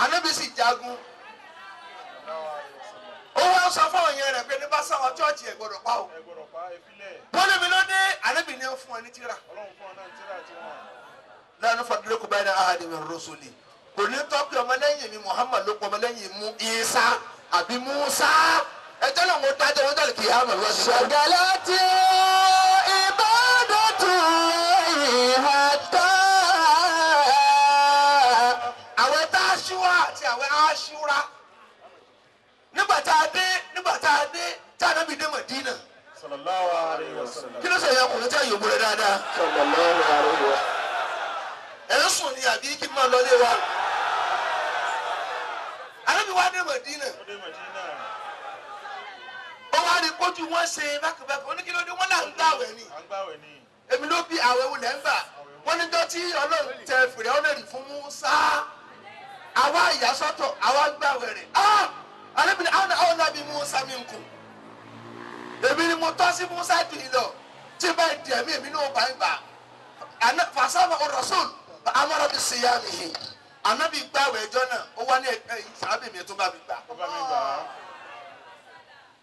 Ànábì sì jagun. Ó wá sọ fún àwọn èèyàn rẹ̀ pé ní bá sáwọn chọ́ọ̀chì ẹ̀ gbọ́dọ̀ pa o. Ẹ gbọ́dọ̀ pa efilẹ̀. Wọ́n lé mi lóde, Ànábì ní fún ẹ ní tírà. Ọlọ́run fún ọ náà tíra tiwọn. Lẹ́nu fọdúrẹ́kù báyìí náà ahadi min rusuli. Kò ní tọ́pẹ́ ọmọlẹ́yìn mi Muhammad ló pọ̀ ọmọlẹ́yìn mu Isa àbí Musa. Ẹjọ́ lòun ó dájọ́ wọn dọ̀lì kìí àmọ̀ lọ́sọ̀. شغلت عبادة حتى Àwẹ̀ tá a ṣúra àti àwẹ̀ aṣúra. Nígbà tá a dé, nígbà tá a dé, tá a nábì dé Mọ̀dínà. Sallallahu alayhi wa sallam. Kí ló sọ ìyá ọkùnrin tí a yòówù rẹ dáadáa? صلى الله عليه وسلم. Ẹ̀ ń sùn ni àbí kí n máa lọlé wa? Ànábì wá dé Mọ̀dínà. Ó dé Mẹdínà. Ó wá rí kójú wọn ṣe bákàbákà. Ó ní kí ló dé? Wọ́n là ń gbàwẹ̀ ni. À ń gbàwẹ̀ ni. Èmi ló bí àwẹ̀ wulẹ̀ ń gbà. Wọ́n ní jọ́ tí Ọlọ́run tẹ fèrè ọ́nẹ́rì fún Musa. Àwa ìyàsọ́tọ̀, àwa gbàwẹ̀ rẹ̀. Ah! Ànábì ní àwọn àwọn nàbí Musa mi ń kù. Èmi ni mo tọ́ sí Musa jù yìí lọ. Tí n bá di ẹ̀mí èmi náà bá ń gbà. Fasama Rasul amara bi siyamihi. Ànábì gbàwẹ̀ ẹjọ́ náà, ó wá ní ẹ̀ sábẹ̀ mi tó bá mi gbà. Ó bá mi gbà á.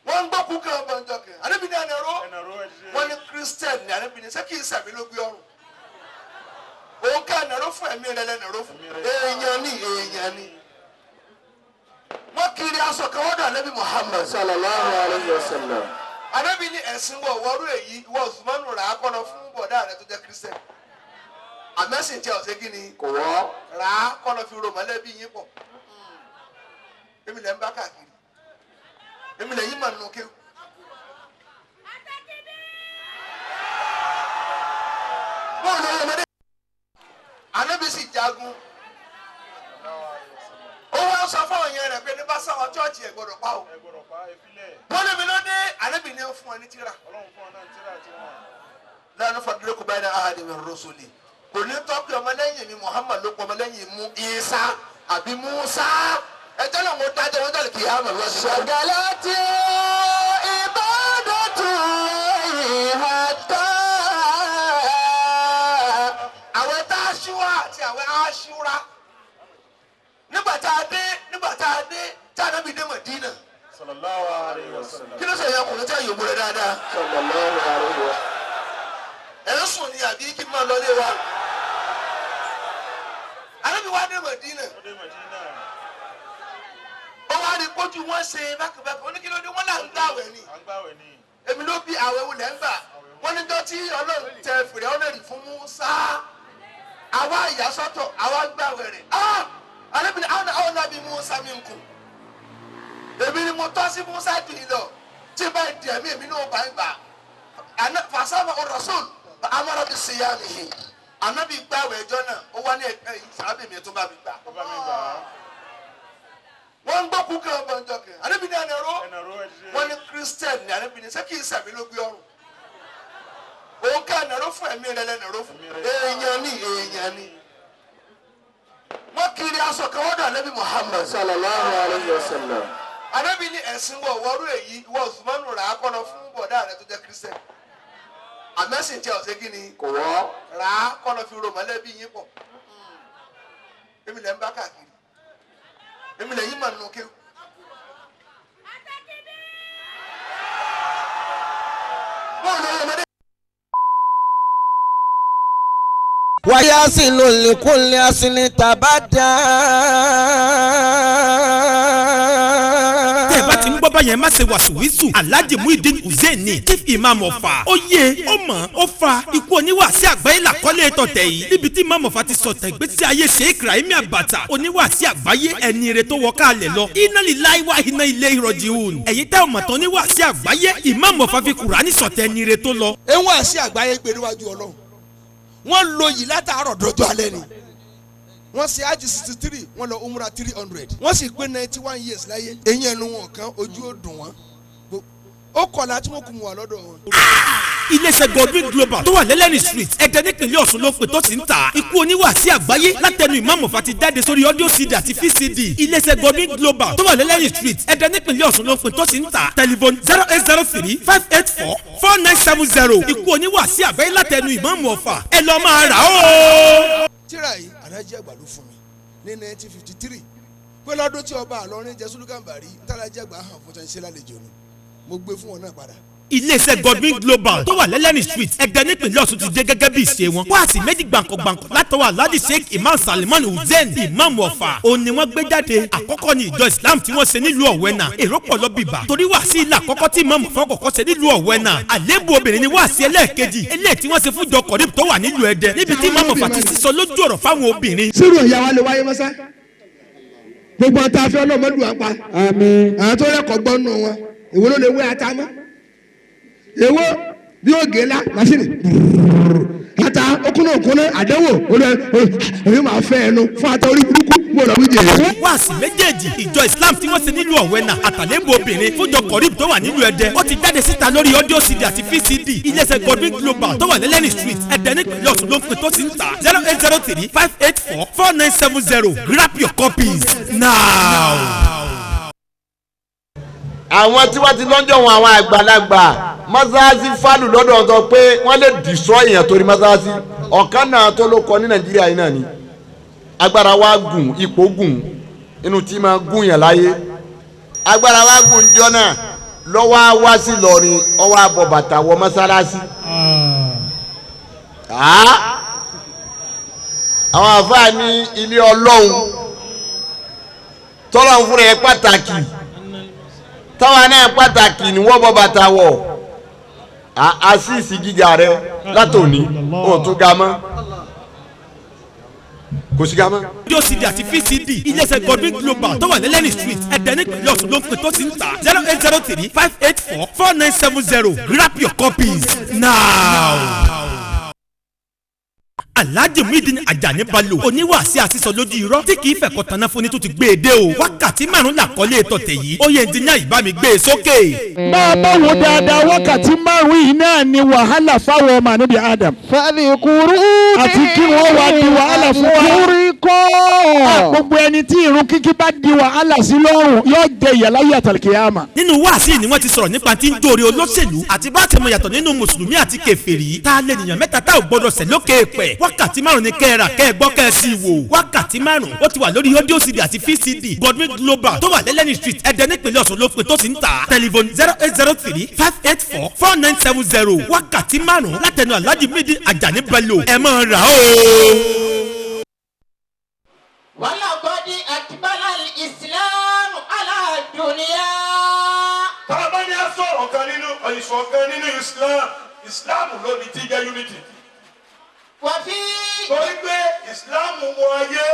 Wọ́n ń gbọ́ kú kí wọ́n bọ̀ ń jọ kẹ́. Ànábì ní ẹni ró. Ẹnà ró ẹ ṣe. Wọ́n ní Christian ní Ànábì ní ṣé kì í sàmì ló gbé ọrùn. Òun ká ẹnà ró fún ẹ̀mí rẹ lẹ́nà ró fún. Èèyàn ni èèyàn ni. Wọ́n kiri aṣọ kan wọ́n dọ̀ Ànábì Muhammad. صلى الله عليه وسلم. Ànábì ní ẹ̀sìn wọ̀ wọ́rú èyí ìwọ Usmanu rà á kọ́ lọ fún bọ̀dá rẹ tó jẹ́ Christian. Àmẹ́sìn tí a ọ̀sẹ̀ kí ni Kò wọ́. rà á kọ́ lọ fi ro mọ̀lẹ́bí yín pọ̀. Èmi lẹ́ ń bá káàkiri. Èmi lẹ́ yín mà nù kéwù. Bóòlù ọmọdé. Ànábì sì jagun. Ó wá sọ fún àwọn èèyàn rẹ̀ pé ní bá sáwọn chọ́ọ̀chì ẹ̀ gbọ́dọ̀ pa o. Ẹ gbọ́dọ̀ pa efilẹ̀. Wọ́n lé mi lóde, Ànábì ní fún ẹ ní tírà. Ọlọ́run fún ọ náà tíra tiwọn. Lẹ́nu fọdúrẹ́kù báyìí náà ahadi min rusuli. Kò ní tọ́pẹ́ ọmọlẹ́yìn mi Muhammad ló pọ̀ ọmọlẹ́yìn mu Isa àbí Musa. Ẹjọ́ lòun ó dájọ́ wọn dọ̀lì kìí àmọ̀ lọ́sọ̀. شغلت عبادة حتى Àwẹ̀ tá a ṣúra àti àwẹ̀ aṣúra. Nígbà tá a dé, nígbà tá a dé, tá a nábì dé Mọ̀dínà. Sallallahu alayhi wa sallam. Kí ló sọ ìyá ọkùnrin tí a yòówù rẹ dáadáa? صلى الله عليه وسلم. Ẹ̀ ń sùn ni àbí kí n máa lọlé wa? Ànábì wá dé Mọ̀dínà. Ó dé Mẹdínà. Ó wá rí kójú wọn ṣe bákàbákà. Ó ní kí ló dé? Wọ́n là ń gbàwẹ̀ ni. À ń gbàwẹ̀ ni. Èmi ló bí àwẹ̀ wulẹ̀ ń gbà. Wọ́n ní jọ́ tí Ọlọ́run tẹ fèrè ọ́nẹ́rì fún Musa. Àwa ìyàsọ́tọ̀, àwa gbàwẹ̀ rẹ̀. Ah! Ànábì ní àwọn àwọn nàbí Musa mi ń kù. Èmi ni mo tọ́ sí Musa jù yìí lọ. Tí n bá di ẹ̀mí èmi náà bá ń gbà. Fasama Rasul amara bi siyamihi. Ànábì gbàwẹ̀ ẹjọ́ náà, ó wá ní ẹ̀ sábẹ̀ mi tó bá mi gbà. Ó bá mi gbà á. Wọ́n ń gbọ́ kú kí wọ́n bọ̀ ń jọ kẹ́. Ànábì ní ẹni ró. Ẹnà ró ẹ ṣe. Wọ́n ní Christian ní Ànábì ní ṣé kì í sàmì ló gbé ọrùn. Òun ká ẹnà ró fún ẹ̀mí rẹ lẹ́nà ró fún. Èèyàn ni èèyàn ni. Wọ́n kiri aṣọ kan wọ́n dọ̀ Ànábì Muhammad. صلى الله عليه وسلم. Ànábì ní ẹ̀sìn wọ̀ wọ́rú èyí ìwọ Usmanu rà á kọ́ lọ fún bọ̀dá rẹ tó jẹ́ Christian. Àmẹ́sìn tí a ọ̀sẹ̀ kí ni Kò wọ́. rà á kọ́ lọ fi ro mọ̀lẹ́bí yín pọ̀. Èmi lẹ́ ń bá káàkiri. Èmi lẹ́ yín mà nù kéwù. Bóòlù ọmọdé. ويصل لكل أصل تبدى. Tẹ́ ẹ bá ti ń gbọ́ báyẹn, má ṣe wàsíwìsù. Alhaji Muhyiddin Hussein ni Chief Imam Ọ̀fà. Ó yé, ó mọ̀, ó fa ikú oníwàásí àgbáyé làkọ́lé tọ̀tẹ̀ yìí, níbi tí Imam Ọ̀fà ti sọ̀tẹ̀ ìgbésí ayé Sheikh Rahimi Abata, oníwàásí àgbáyé, ẹni ire tó wọ káàlẹ̀ lọ. Inna lillahi wa inna ilayhi raji'un. Ẹ̀yin tẹ́ ọmọ tán, oníwàásí àgbáyé Imam Ọ̀fà fi Kùránì sọ̀tẹ̀ ẹni ire tó lọ. Ewu àṣì àgbáyé gbé níwájú Ọlọ́run. Wọ́n lo yìí látàárọ̀ dọ́jọ́ alẹ́ ni. Wọ́n ṣe ájì 63, wọ́n lọ umra 300, wọ́n sì pé 91 years láyé. Eyín ẹnu wọn kan, ojú ó dùn wọ́n. Ó kọ̀ọ̀la tí wọ́n kù mú wa lọ́dọ̀ wọn. Iléeṣẹ́ Godwin Global tó wà lẹ́lẹ́rìn Street, Ẹ̀dẹ́, nípìnlẹ̀ Ọ̀ṣun ló pè tó sì ń tà. Ikú oníwàásí àgbáyé látẹnu Ìmáàmù Ọ̀fà ti jáde sórí audio CD àti VCD. Iléeṣẹ́ Godwin Global tó wà lẹ́lẹ́rìn Street, Ẹ̀dẹ́, nípìnlẹ̀ Ọ̀ṣun ló pè tó sì ń tà. Telephone 08035844970. Ikú oníwàásí àgbáyé látẹnu Ìmáàmù Ọ̀fà, ẹ lọ́ọ́ máa rà ó. Tíra yìí, Alhaji Àgbà ló fún mi ní 1953. Pé lọ́dún tí ọba àlọ́rin jẹ́ Sùlù Gàmbàrí ntàlájì àgbà hàn fún ṣe lálejò ni mo gbé fún wọn náà padà. Iléeṣẹ́ Godwin Global tó wà lẹ́lẹ́rìn street Ẹ̀dẹ́ nípìnlẹ̀ Ọ̀ṣun ti dé gẹ́gẹ́ bí ìṣe wọn. Wáàsí méjì gbàǹkọ̀gbàǹkọ̀ látọwọ́ Alhaji Sheikh Imam Salman Hussein Imam Ọ̀fà òun ni wọ́n gbé jáde. Àkọ́kọ́ ni ìjọ Islam tí wọ́n ṣe nílùú Ọ̀wẹ́nà èrò pọ̀ lọ bìbà torí wáàsí ilé àkọ́kọ́ tí Imam Ọ̀fà kọ́kọ́ ṣe nílùú Ọ̀wẹ́nà. Àlébù obìnrin ni wáàsí ẹlẹ́ẹ̀kejì eléyìí tí wọ́n ṣe fún ìjọ Kọ̀ríb tó wà nílùú Ẹdẹ níbi tí Imam Ọ̀fà ti sísọ lójú ọ̀rọ̀ fáwọn obìnrin. Sírù ìyá wa lè wáyé mọ́sá gbogbo ọ̀tá afẹ́ ọlọ́mọdún wa pa àwọn tó rẹ́kọ̀ọ́ gbọ́ nù wọn èwo ló lè wé ata mọ́ èwo bí ó gé la masini ata okunu okunu àdánwò olú máa fẹ́ ẹnu fún ata orí burúkú mo lọ wíjẹ. Wáàsí méjèèjì ìjọ Islam tí wọ́n ṣe nílùú Ọ̀wẹ́nà àtàlẹ́bù obìnrin fúnjọ Kọ̀ríb tó wà nílùú Ẹdẹ ó ti jáde síta lórí audio CD àti VCD. Iléeṣẹ́ Godwin Global tó wà lẹ́lẹ́rìn street Ẹdẹ nípìnlẹ̀ Ọ̀ṣun ló ń pè tó sì ń tà 08035844970. Grab your copies now. Àwọn tí wọ́n ti lọ́jọ́ wọn àwọn àgbàlagbà mọ́sáàsì fálù lọ́dọ̀ ọ̀tọ̀ pé wọ́n lè dìsọ́ èèyàn torí mọ́sáàsì ọ̀kan náà tó ló kọ ní Nàìjíríà yìí náà ni agbára wa gùn ipò gùn inú tí máa gùn yàn láyé agbára wa gùn jọ náà lọ́wọ́ á wá sí Ìlọrin ọwọ́ àbọ̀ bàtà wọ mọ́sálásí. Àwọn àfáà ní ilé Ọlọ́run tọ́lọ́run fúnra ẹ̀ pàtàkì táwa náà pàtàkì ni wọ́n bọ́ bàtà wọ̀ àṣìṣì gíga rẹ látòní ó tún ga mọ́ kò sí ga mọ́. Audio CD àti VCD iléeṣẹ́ Godwin Global tó wà lẹ́lẹ́rìn street Ẹ̀dẹ́ nípìnlẹ̀ Ọ̀ṣun ló ń pè tó sì ń tà 08035844970. Grab your copies now. Alhaji Muideen Ajani Bello oníwàásí àsísọ lójú irọ́ tí kì í fẹ̀kọ́ tanná fúnni tó ti gbé e dé o. Wákàtí márùn-ún làkọ́lé tọ̀tẹ̀ yìí ó yẹ ẹnjìníà ìbá mi gbé e sókè. Bá a bá wo dáadáa wákàtí márùn-ún yìí náà ni wàhálà fáwọn ọmọ ànábì Adam. Fàdíkùrú àti kí wọ́n wá di wàhálà fún wa. Kúríkọ́. Gbogbo ẹni tí irun kíkí bá di wàhálà sí lọ́rùn yóò jẹ ìyà láyé àtàlùkìyàmà. Nínú wáàsí ni wọ́n ti sọ̀rọ̀ nípa tí ń dóore olóṣèlú àti bá ti mọ yàtọ̀ nínú mùsùlùmí àti kèfèrí. Tá a lè nìyàn mẹ́ta tá ò gbọ́dọ̀ sẹ̀ lókè pẹ̀. Wákàtí márùn ni kẹ́ẹ̀rà kẹ́ẹ̀gbọ́ kẹ́ẹ̀sì wò. Wákàtí márùn ó ti wà lórí audio CD àti VCD Godwin Global tó wà lẹ́lẹ́ni street Ẹdẹ nípìnlẹ̀ Ọ̀ṣun ló pin tó sì ń tà. Tẹlifon 08035844970. Wákàtí márùn látẹnu Alhaji Muideen Ajani Bello ẹ máa rà ó. Walaqad akbala al-Islam ala dunya. Tá a bá ní a sọ̀rọ̀ kan nínú ìṣọ̀kan nínú Islam, Islam ló ní tí jẹ́ unity. Wàfí. Torí pé Islam wọ ayé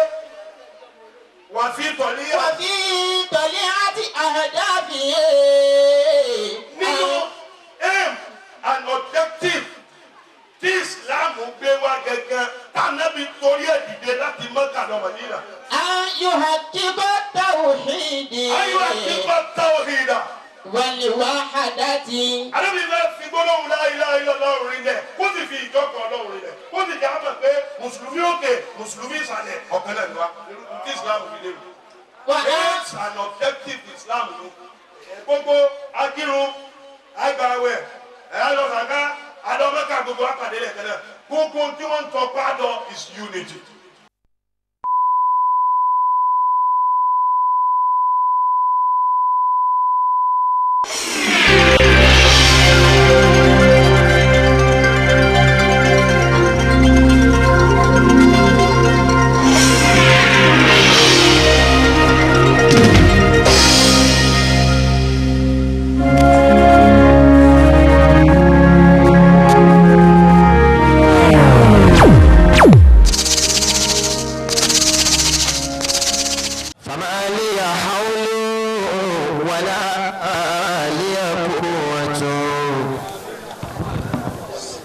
wà fi tọ̀lé. Wàfí tọ̀lé àti àdáfì. Nínú aim and objective tí Islam gbé wá gẹ́gẹ́ tànàbí torí ẹ̀ dìde láti Mẹ́kà lọ Mádínà. Ayuhakiba tawhidi. Ayuhakiba tawhida. Wal-wahadati. Àdébí fẹ́ fi gbólóhùn la ilaha illallah rinlẹ̀ kó sì fi ìjọkọ̀ Ọlọ́run rinlẹ̀ kó sì já mọ̀ pé mùsùlùmí òkè mùsùlùmí ìsàlẹ̀ ọ̀kan náà ni wá tí Islam fi léwu. Aims and objective Islam ló gbogbo akírun agbàwẹ̀ alọ́sàká alọ́mọ́ká gbogbo apàdé lẹ̀ tẹ́lẹ̀ gbogbo tí wọ́n ń tọpa lọ is unity. فما لي حول ولا لي قوة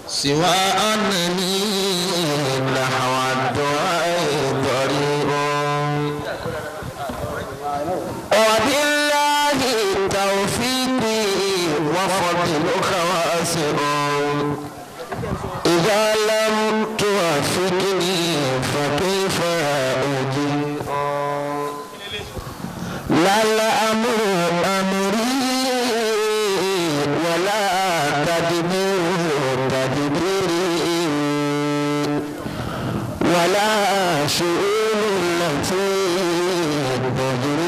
سوى أنني نحو الدعاء ضرير وبالله توفيقي وفضلك واسع إذا لم توافقني فكيف أجيء لا الأمر أمري ولا تدبير تدبيري ولا شؤون التي تجري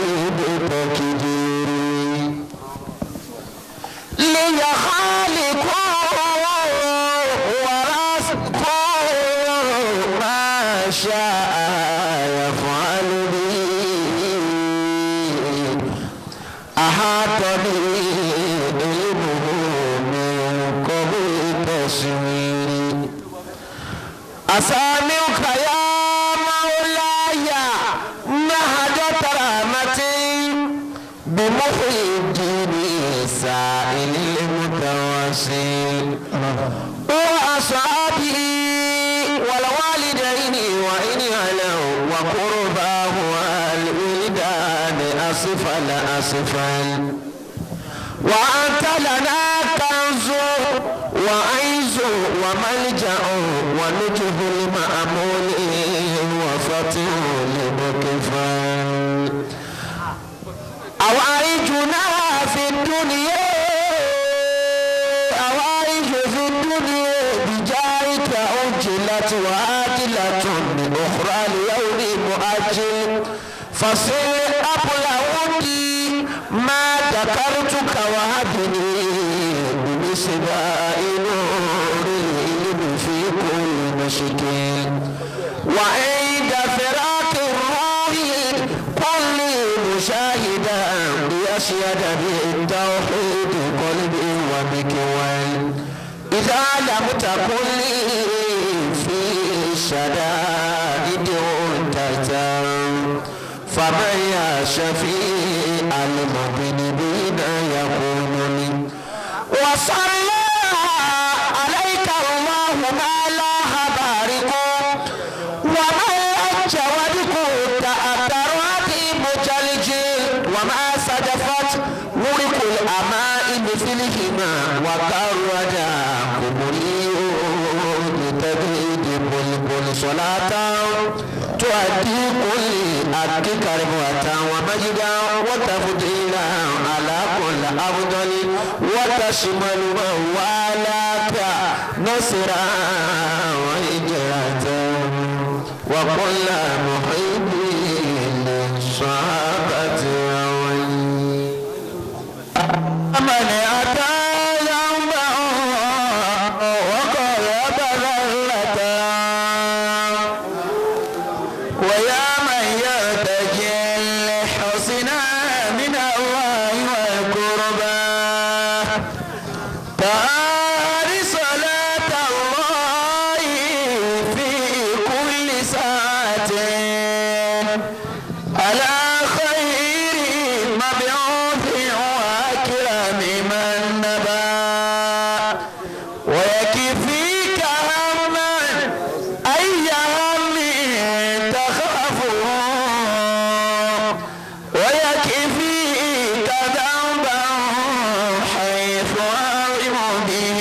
بمحي الدين سائل المتوسل وأصحابه والوالدين وإن علوا وقرباه والولدان أسفل أسفل وأنت لنا كنز وعز وملجأ ونجه المأمول وفتح لمكفل أوائجنا في الدنيا أوائج في الدنيا بجارك أجلت وآجلة أخرى ليوم مؤجل فصل أبلغني ما ذكرتك وهبني بمسباء نور العلم في كل مشكل وعند فراق الروح كل مشاهدا ليشهد بالتوحيد قلبي ومكوان إذا لم تكن لي في الشدائد عدة فمن يا شفيع المذنبين يكون لي وصلى عليك الله ما لا بارك وما أجودك تأثر مجلجل وما صدفت ورق الأمائم في الهما وكرج قبري لتبيد بلبل صلاة تؤدي كل أبكك ربوة ومجدا وتفضيلا على كل أفضل وتشمل من والاك نصرا وهجرة وكل محب للصحابة من أتى يوما وقرب ذلة ويا من يرتجي الحسنى من الله والقربى تعال صلاة الله في كل ساعة على خير مبعوث وأكرم من نبى ويكفيك هما أي هم تخافه ويكفيك ذنبا حيث أعظم به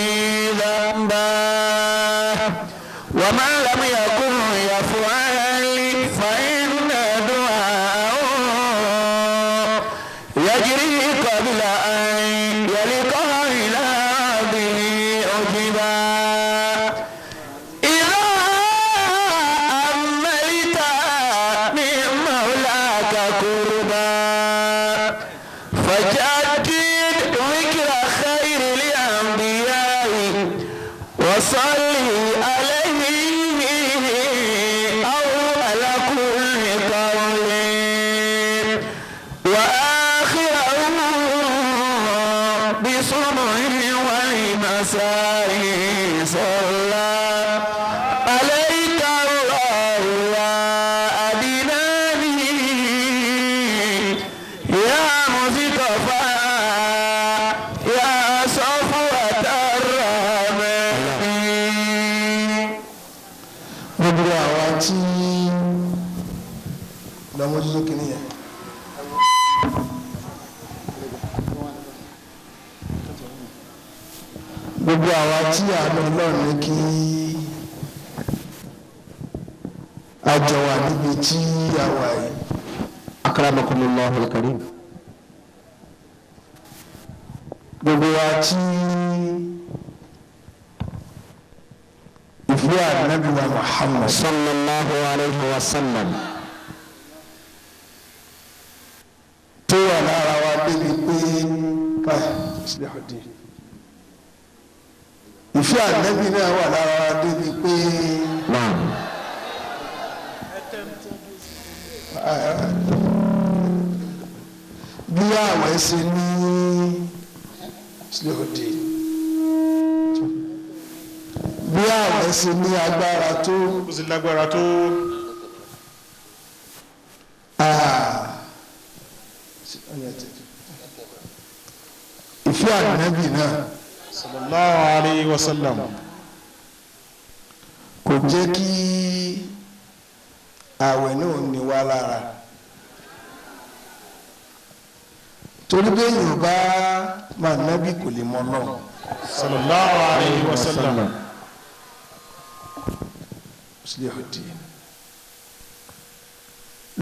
ذنبا ومن لم يكن يفعل فإن دعاءه يجري قبل أن يلقى إلى به عجبا إذا أملت من مولاك قربا فجدد ذكر خير الأنبياء وصلي عليه أول كل قول وآخره بصبح والمساء صلى عليك الله يا أدناني يا مصطفى يا صفوة الرحمن. Gbogbo àwa tí lọ́mọdé kìíní yẹn. Gbogbo àwa tí àánú Ọlọ́run ní kí a jọ wà níbi tí a wà yìí. Akramakumullahu al-karim. Gbogbo wa tí ìfẹ́ ànábì wa Muhammad Sallallahu alayhi wa sallam. tó wà lára wa débi pé káì sílẹ̀ ìfẹ́ ànábì náà wà lára wa débi pé Naam. bí àwẹ̀ ṣe ní sílẹ̀ bí àwẹ̀ ṣe ní agbára tó Ó sì lágbára tó. Ah, Ìfẹ́ ànábì náà. Sallallahu alayhi wa sallam. Kò jẹ́ kí àwẹ̀ náà ní wá lára. Torí pé Yorùbá máa nábì kò lè mọ náà. Sallallahu alayhi wa sallam.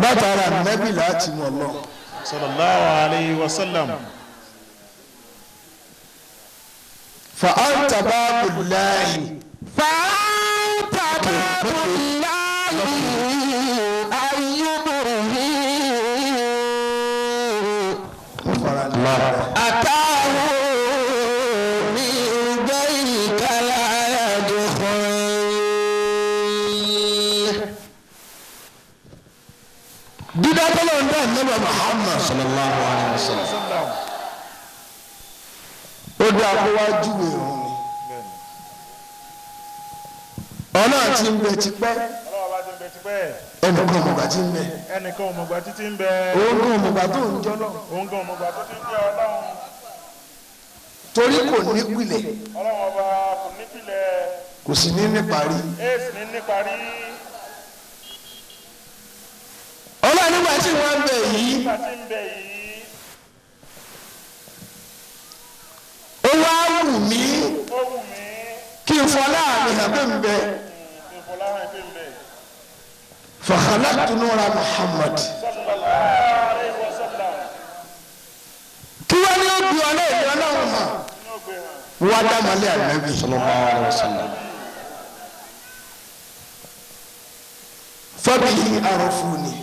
Látara nábì láti mọ̀ náà. Sallallahu alayhi wa sallam. Fa'anta babullahi. Fa'anta babullahi ayyuburihi. Atahu min ghayrika la yadkhul. Dídá tọ́lọ̀ ń dá nígbà Muhammad. Sallallahu alayhi wa sallam. Ó dá kó wá júwe òun ni. Ọlọ́run ti ń bẹ tipẹ́. Ẹnìkan ọmọgbà tí ń bẹ. Ẹnìkan ọmọgbà títí ń bẹ. Òun gan ọmọgbà tó ń jọ́ náà. Òun gan ọmọgbà tó ti ń jẹ́ Ọlọ́run. Torí kò nípìlẹ̀. Ọlọ́run ọba kò nípìlẹ̀. Kò sì ní níparí. Èsì ní níparí. Ọlọ́run nígbà tí wọ́n ń bẹ yìí. Nígbà tí ń bẹ yìí. Ó wá wù mí. Ó wù mí. Kí n fọlá mi hàn pé ń bẹ. Kí n fọlá hàn pé ń bẹ. Fakhalaqtu nura Muhammad. Sallallahu alayhi wa sallam. Kí wọ́n ní ó bí ọlọ́run ọlọ́run hàn. Wọ́n á dá mọ́lẹ̀ ànábì. Sallallahu alayhi wa sallam. Fabihi arafuni.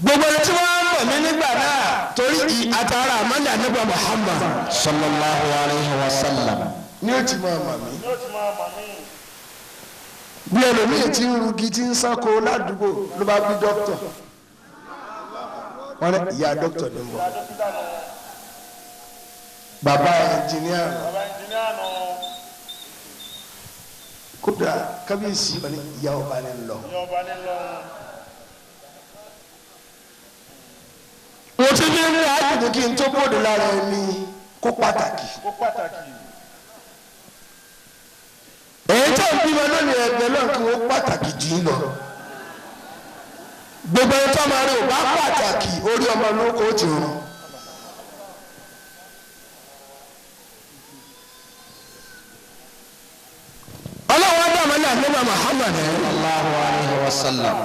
Gbogbo ẹni tí wọ́n mọ̀ mí nígbà náà torí àtàrà àmọ́lẹ̀ ànábì Muhammad. Sallallahu alayhi wa sallam. Ní ó ti máa mọ̀ mí. Ní ó ti máa mọ̀ mí. Bí ẹlòmíì ti ń rugi tí ń sáko ládùúgbò ló bá bí dókítà. Wọ́n ní ìyá dókítà ló ń bọ̀. Bàbá ẹnjìníà nù. Kódà kábíyèsí wọn ní ìyá ọba ní lọ. Mo ti ní ní àdùnnú kí n tó bòde lára ẹni kó pàtàkì. Èyí tó ń bímọ lónìí ẹgbẹ́ náà kí wọ́n pàtàkì jù ú lọ. Gbogbo ẹni tó máa rí ò bá pàtàkì orí ọmọ ló kó ti rún. Ọlọ́run adé àmàlẹ́ àdébà Muhammad. Sallallahu alayhi wa sallam.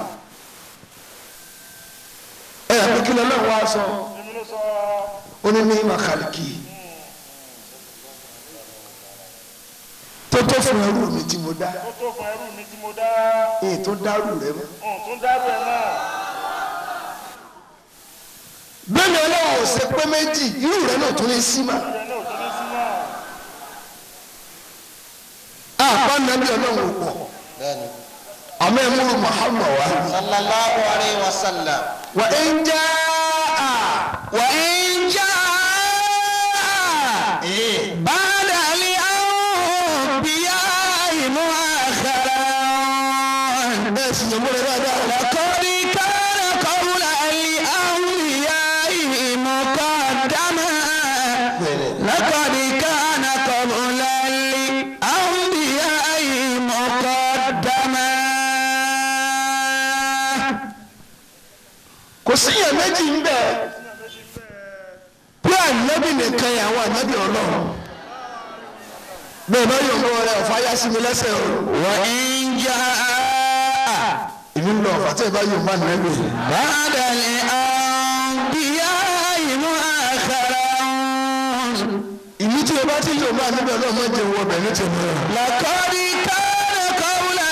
Ẹ ẹ pé kí lọ́lọ́run wá sọ. Ó ní ní màkàlìkì. Tó tó fún ẹrú mi tí mo dá. Tó tó fún ẹrú mi tí mo dá. Èyí tó dárú rẹ mọ́. Ohun tó dárú ẹ mọ́. Bẹ́ẹ̀ni Ọlọ́run ò ṣe pé méjì irú rẹ náà tún lè sí mà. Àbá nàbí Ọlọ́run ò pọ̀. Àmọ́ ẹ múlu Muhammad wá. Sallallahu alayhi wa sallam. Wà á ń já a. Wa in jaa ba'da al-anbiya'i mu'akhkharan. Bẹ́ẹ̀ sì yẹ múlẹ̀ dáadáa. Laqad kana qawla al-anbiya'i muqaddaman. Laqad kana qawla al-anbiya'i muqaddaman. Kò sí yẹn méjì ń bẹ. Bí ànábì nìkan yẹn àwọn ànábì Ọlọ́run. Bẹ́ẹ̀ bá yọ̀ mọ́ rẹ̀ ọ̀fà yá sí mi lẹ́sẹ̀ o. Wa in jaa Èmi ń lọ ọ̀fà tí ẹ bá yọ̀ mọ́ ànábì. ba'da al-anbiya'i mu'akhkharan. Ìlú tí o bá ti yọ̀ mọ́ ànábì Ọlọ́run máa jẹ wọ ọbẹ̀ ní tèmi rẹ̀. Laqad kana qawla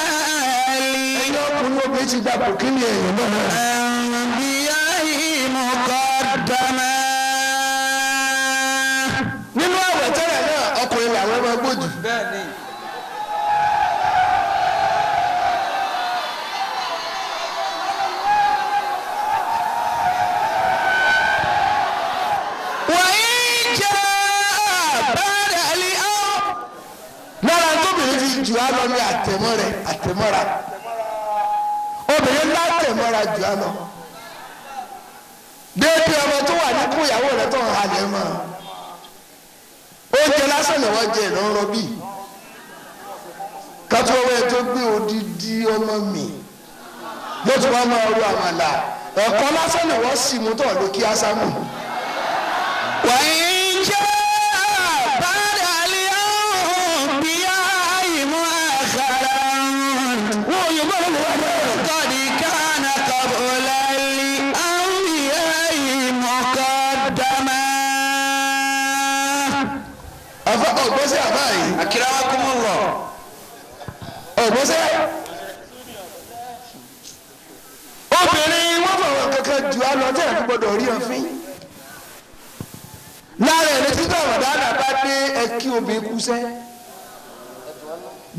Ẹ̀yin ọkùnrin obìnrin ti gbàgbọ́ kí ni èèyàn náà. al-anbiya'i muqaddaman. Nínú àwẹ̀ tẹ́lẹ̀ náà ọkùnrin làwọn máa gbójú. Wa in jaa ba'da al-amr. Lára tóbìnrin fi jù á lọ ní àtẹ̀mọ́rẹ̀ àtẹ̀mọ́ra. Obìnrin látẹ̀mọ́ra jù á lọ. Déédéé ọmọ tó wà níkù ìyàwó rẹ tó ń halẹ̀ mọ́. Oúnjẹ lásán ni wọ́n jẹ ìrọ̀rọ̀ bí. Kátó ọwọ́ ẹ tó gbé odidi ọmọ mi. Ló tún wá máa ru àmàlà. Ẹ̀kọ́ lásán ni wọ́n sì mú tọ̀ lókí ásámù. وإن جاء بعد الأنبياء مؤخرا قد كان قبل الأنبياء مقدما. Àfa ọ̀gbọ́sẹ̀ àbá yìí. أكرمكم الله. Ọ̀gbọ́sẹ̀. Obìnrin wọ́n fọwọ́ kankan jù á lọ tẹ̀ gbọ́dọ̀ rí ọ̀fin. Lára ẹni títí ọ̀dàdà bá dé ẹkí obìnrin kúṣẹ́.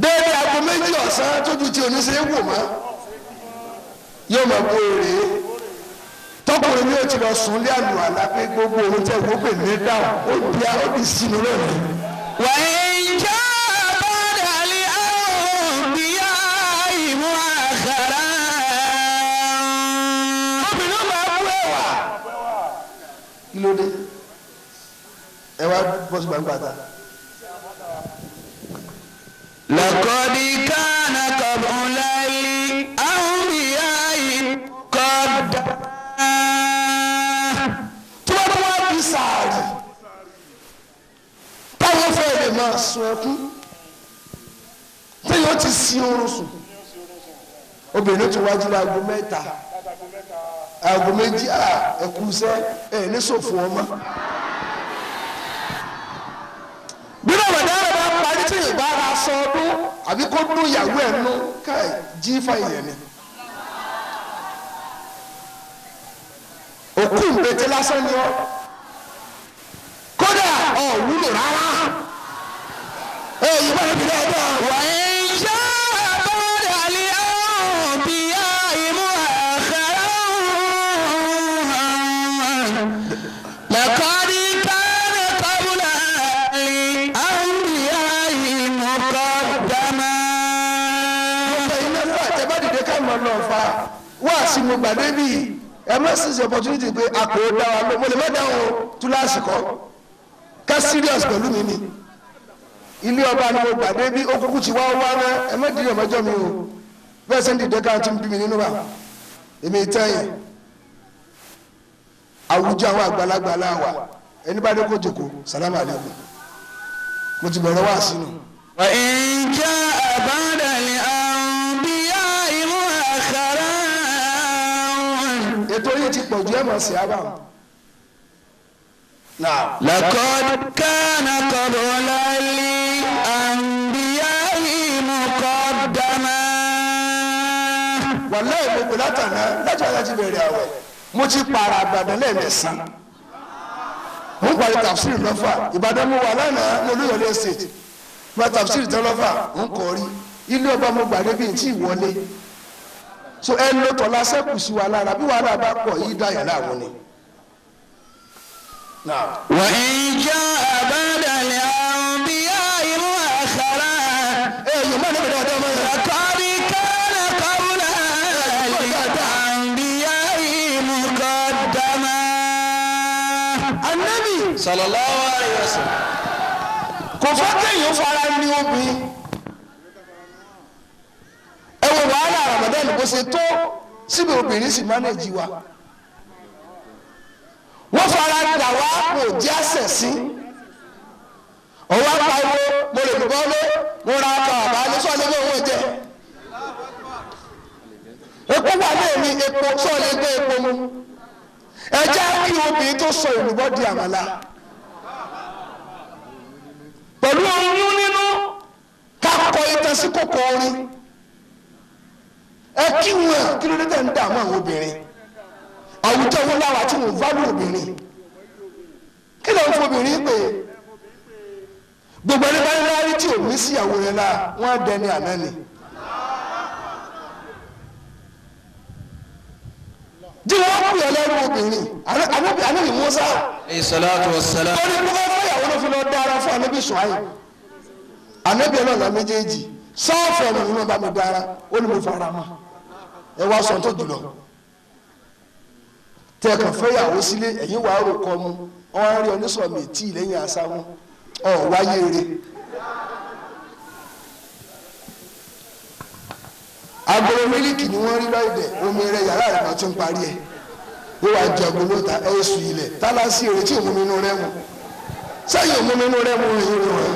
Déédéé aago 2 ọ̀sán tójú tí oníṣẹ́ wò mọ́. Yóò máa bó èrè. Tọkùnrin mi ò ti lọ sùn lé àlùhàlà pé gbogbo òun tẹ̀ wọ́n pè ní dáhùn ó di ó di sínú lónìí. وإن جاء بعد الأنبياء مؤخرا Obìnrin máa bú ẹwà. Kí ló dé? Ẹ wá bọ́ sí gbangba ta. لقد كان قبل الأنبياء قد Tí wọ́n bá wá fi sàárì táwọn fẹ́ lè máa sun ẹkún tí yóò ti sin oorun sùn. Obìnrin ti wájú láago 3 aago 2 ẹkú sẹ́ ẹ̀ ní sòfò ọmọ. Bí bàbá dára bá parí tí yóò bá ra sọ ọdún àbí kó dún ìyàwó ẹ̀ nú káì jí fàyẹ̀ ni. Òkú ìbètè lásán ni ọ kódà ọ̀ wúlò rárá. Èyí bá mi dáadáa. وإن جاء بعد الأنبياء مؤخرا لقد كان قبل الأنبياء مقدما. Ẹ̀yin mẹ́fà tẹ bá dìde ká mọ̀ lọ fa wá sí mo gbàdé bí ẹ má sì ṣe opportunity pé a kò dá wa lọ mo lè má dáhùn túláàsì kọ́ ká serious pẹ̀lú mi ni ilé ọba ni mo gbàdé bí ó kúkú ti wá wá ná ẹ má dìde ọmọjọ́ mi o bẹ́ẹ̀ sẹ́ ń dìde ká tún bí mi nínú bá èmi tẹ́yìn àwùjọ àwọn àgbàlagbà láwà ẹni bá dé kó jòkó sàlámù àlékún mo ti bẹ̀rẹ̀ wá sínú. وإن جاء بعد الأنبياء مؤخرا Ètò yìí ti pọ̀jù ẹ̀ mọ̀ sí abá. Now. لقد كان قبل الأنبياء مقدما. Wàláhì mo pè látàná láti wáyà ti bẹ̀rẹ̀ àwẹ̀ mo ti pààrà àgbàdàn lẹ́ẹ̀mẹ̀sán mo ń parí tafsir lọ́fà Ìbàdàn mo wà lánàá ní Olúyọ̀lé estate gba tafsir tán lọ́fà ń kọ́ rí ilé ọba mo gbàdé bíi tí ìwọlé so ẹ ló tọ́lá sẹ́kù sí wa lára bí wàhálà bá pọ̀ yí dá yàrá àwọn ni. Now. وإن جاء بعد الأنبياء مؤخرا Èèyàn má níbi dáadáa máa yẹ. لقد كان قبل الأنبياء مقدما. Ànábì صلى الله عليه وسلم. kò fẹ́ kéèyàn fara ní obìnrin ẹ wo wàhálà Ramadan bó ṣe tó síbi obìnrin sì mánéjì wa wọ́n fara dà wá kò jẹ́ àṣẹ sí ọwọ́ apariwo mo lè dùbọ́ lé mo ra ọkọ̀ àbá ní sọ́ọ̀lì lé owó jẹ epo wà ní èmi epo sọ́ọ̀lì gbé epo mu ẹ jẹ́ kí obìnrin tó sọ èlùbọ́ di àmàlà pẹ̀lú oyún nínú ká kọ ìtàn sí kòkò orin ẹ kí wọn kí ló dé tẹ̀ ń dààmú àwọn obìnrin àwùjọ wọn láwa tí wọn válù obìnrin kí ló ń fọ obìnrin pé gbogbo ẹni bá ń rárí tí ò ní síyàwó rẹ la wọn á dẹni àná ni. jí wọn kú yẹn lẹ́rú obìnrin ànábì Mùsá Alayhi salatu wassalam. torí kó fẹ́ fẹ́yàwó ló fi lọ dára fún ànábì Ṣuaibu ànábì ọlọ́ọ̀lá méjèèjì sọ́ọ̀fù ọmọ mi máa bá mi dára ó ní mo fara mọ́ ẹ wá sọ tó jùlọ. Tẹ̀kàn fẹ́yàwó sílé ẹ̀yìn wàá rò kọ́ mu wọ́n á rí onísọ̀mì tí lẹ́yìn àṣà wọn ọ̀ wáyé rè. Agolo mílíkì ni wọ́n rí lọ́ọ̀dẹ̀ omi rẹ̀ yàrá rẹ̀ kan ti ń parí ẹ̀ ó wàá jẹ agolo ta ẹ̀ sùn ilẹ̀ tálásì rẹ̀ tí òun mímú rẹ̀ mu sẹ́yìn òun mímú rẹ̀ mu rẹ̀ rẹ̀.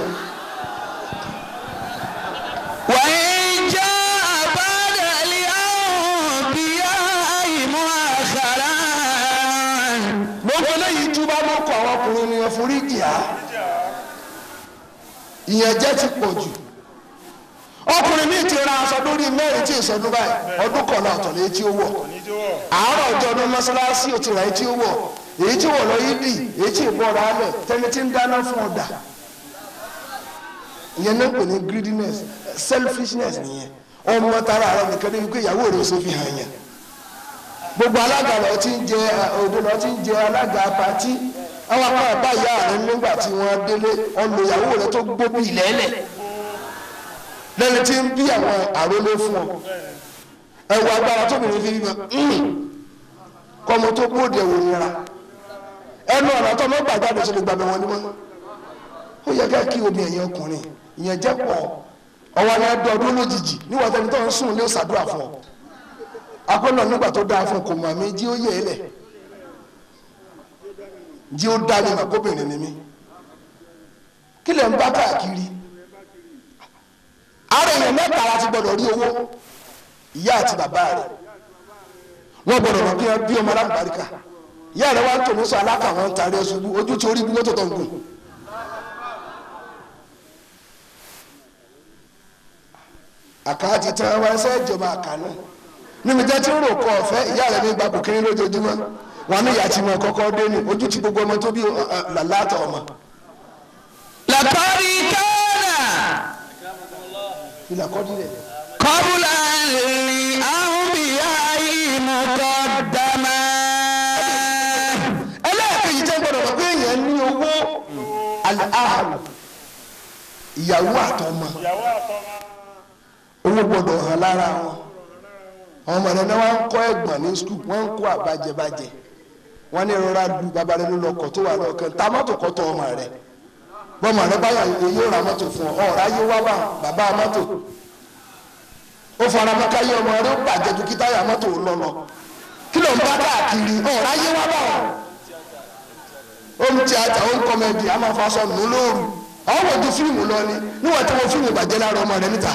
وإن جاء بعد الأنبياء مؤخرا Gbogbo eléyìí túbá ló kọ àwọn ọkùnrin ni wọn forí jì á. Ìyẹn jẹ́ ti pọ̀ jù. Ọkùnrin mi ti ra aṣọ lórí mẹ́rin tí ìsọdún báyìí ọdún kọ̀ọ̀la ọ̀tọ̀ lèyí tí ó wọ̀. Àárọ̀ ọjọ́ ọdún mọ́ṣáláṣí ò ti rà èyí tí ó wọ̀. Èyí tí wọ̀ lọ yí dì, èyí tí ìbọ̀ra alẹ̀, tẹni tí ń dáná fún ọ̀dà. Ìyẹn náà pè ní greediness, selfishness nìyẹn. Ọmọ tara rẹ nìkan ní wípé ìyàwó rẹ ò ṣe fi hàn yẹn. Gbogbo alága lọ ti ń jẹ òde lọ ti ń jẹ alága pati àwọn apá àbá ìyá rẹ nígbà tí wọ́n délé ọlọ ìyàwó rẹ tó gbó bí lẹ́lẹ̀ lẹ́ni tí ń bí àwọn àrólé fún ọ ẹwọ agbára tóbìnrin fi bímọ kọmọ tó gbóde ẹwò nira ẹnu ọ̀nà tó ọmọ gbàgbà tó lè gbàgbé wọn ni wọn ó yẹ ká kí omi ẹ̀yìn ọkùnrin ìyẹn jẹ́ pọ̀ ọwọ́ ni ẹdọ ọdún lójijì níwọ̀n tẹni tó ń sùn lé ṣàdúrà fún ọ akọ́nà nígbà tó dáa fún kò mọ̀ mí jí ó yẹ ẹ lẹ̀ jí ó dá mi mà kóbìnrin ni mí kí lẹ̀ ń bá káàkiri ara èèyàn mẹ́ta la ti gbọ́dọ̀ rí owó ìyá àti bàbá rẹ̀ wọ́n gbọ́dọ̀ mọ̀ bí wọ́n bí ọmọ alábàríkà ìyá rẹ̀ wá ń tò ní sọ alákà wọn ń tarí ẹṣubú ojú tí orí bí mọ́tò tó ń gùn. Àkáàtì tí wọ́n wá ṣe ìjọba àkànú níbi jẹ́ tí ń rò kọ́ ọ̀fẹ́ ìyá rẹ̀ ní gbapò kiri lójoojúmọ́ wọn ní ìyá tí mo kọ́kọ́ dé ní ojú tí gbogbo ọmọ tó bí làlátọ̀ ọmọ. لقد كان Ìlà kọ́ dílẹ̀. قبل الأنبياء مقدما Ẹlẹ́ẹ̀kejì tẹ́ gbọ́dọ̀ mọ̀ pé èèyàn ní owó aláàlú ìyàwó àtọmọ owó gbọ́dọ̀ hàn lára wọn. Àwọn ọmọ rẹ̀ náà wọ́n ń kọ́ ẹ̀gbọ́n ní skul wọ́n ń kó àbàjẹ́bàjẹ́ wọ́n ní ìrora lu bàbá rẹ̀ ló lọkọ̀ tó wà lọ́kàn ta mọ́tò kọ́ tọ́ ọmọ rẹ̀ bọ́mọ rẹ̀ báyà yóò ra mọ́tò fún ọ ọ̀rá yóò wá bá bàbá mọ́tò ó fara mọ́ káyé ọmọ rẹ̀ ó bàjẹ́ ju kí táyà mọ́tò lọ lọ kí ló ń bá káàkiri ọ̀rá yóò wá bá ọ ó ń tíátà ó ń kọ́mẹ́dì á máa faṣọ nù lóru àwọn òjò fíìmù lọ ni níwọ̀n tí wọ́n fíìmù bàjẹ́ lára ọmọ rẹ̀ níta.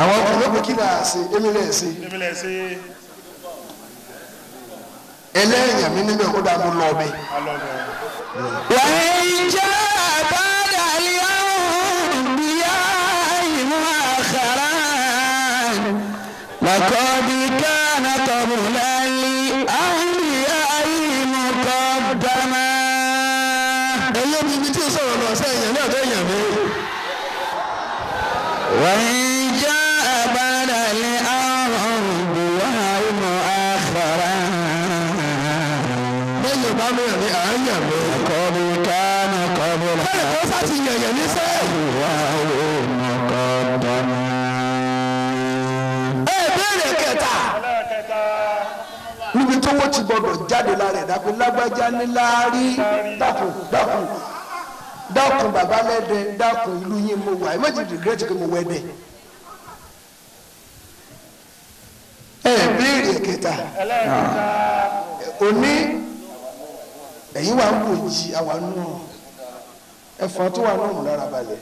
Àwọn ọkùnrin ló pé kí náà ṣe èmi lè ṣe ẹlẹ́yìn mi níbẹ̀ kó dáa mo lọ ọbẹ̀. وإن جاء بعد الأنبياء مؤخرا لقد كان قبل الأنبياء مقدما Ẹyẹ mi ibi tí o sọ̀rọ̀ lọ sẹ́yìn náà tó yàn mí. وإن جاء بعد الأنبياء مؤخرا Lẹ́yìn bá mi yàn mí à ń yàn mí. لقد كان قبل Bẹ́ẹ̀ni kò sá ti yàn yàn ní sẹ́yìn. مقدما Ẹ béèrè kẹta. Níbi tó wọ́n ti gbọdọ̀ jáde lára ẹ̀dá pé lágbájá ní láárí dákun dákun dákun bàbá lẹ́dẹ̀ dákun ìlú yín mo wà ẹ má ti regret pé mo wẹ́dẹ̀. Ẹ béèrè kẹta. Òní ẹ̀yin wà ń bò jí àwa nù ẹ̀fọn tó wà nù lára balẹ̀.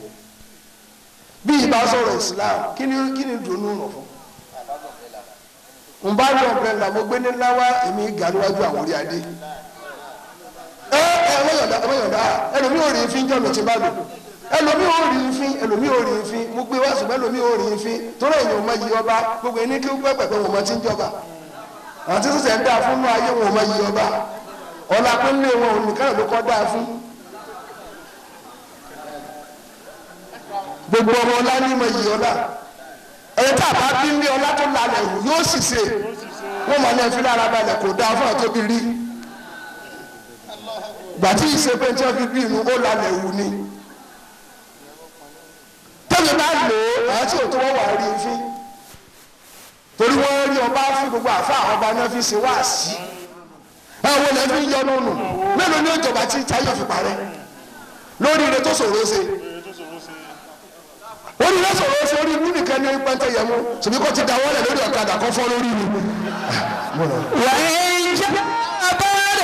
Bí ìbá sọ̀rọ̀ Islam kí ni dùnú rọ̀ fún? N bá lọ bẹ la mo gbé ní ńlá wá èmi ga níwájú àwọn orí adé. Ẹ ẹ mọ̀yọ̀dá mọ̀yọ̀dá ẹlòmí ò rí ifín jọ̀nà tí bá lò ẹlòmí ò rí ifín ẹlòmí ò rí ifín mo gbé wá ṣùgbọ́n ẹlòmí ò rí ifín torí èèyàn ò mọ iyì ọba gbogbo ẹni kí ó pẹ́ pẹ̀pẹ́ wọn mọ tí ń jọba àwọn tí sọ̀sẹ̀ ń dáa fún inú ayé wọn ò mọ iyì ọba ọ̀la pé ń lé wọn ò nìkan ló kọ́ dáa fún. Gbogbo ọmọ ọlá ní mọ iyì ọlá ẹni tí a bá bí ní ọlá tó lálẹ́ wù yóò sì ṣe wọ́n mọ̀ ní ẹ fi lára balẹ̀ kò dáa fún àtọ́bí rí gbàtí ìṣe pé tí wọ́n fi bí inú ó lálẹ́ wù ni tẹ́lẹ̀ bá lò ó àwọn tí ò tó wọ́n wà rí fín. ọba fi gbogbo àfa ọba náà fi ṣe wáàsí. Àwọn olè fi ń yọnu nù. Mélòó ni ìjọba tí táyọ̀ fi parẹ́? Lórí ire tó ṣòro ṣe. Orí ire ṣòro ṣe orí ibú nìkan ní pẹ́ńtẹ́ yẹn mú. Ṣèbí kò ti dáwọ́lẹ̀ lórí ọ̀kadà kan fọ́ lórí mi. وإن جاء بعد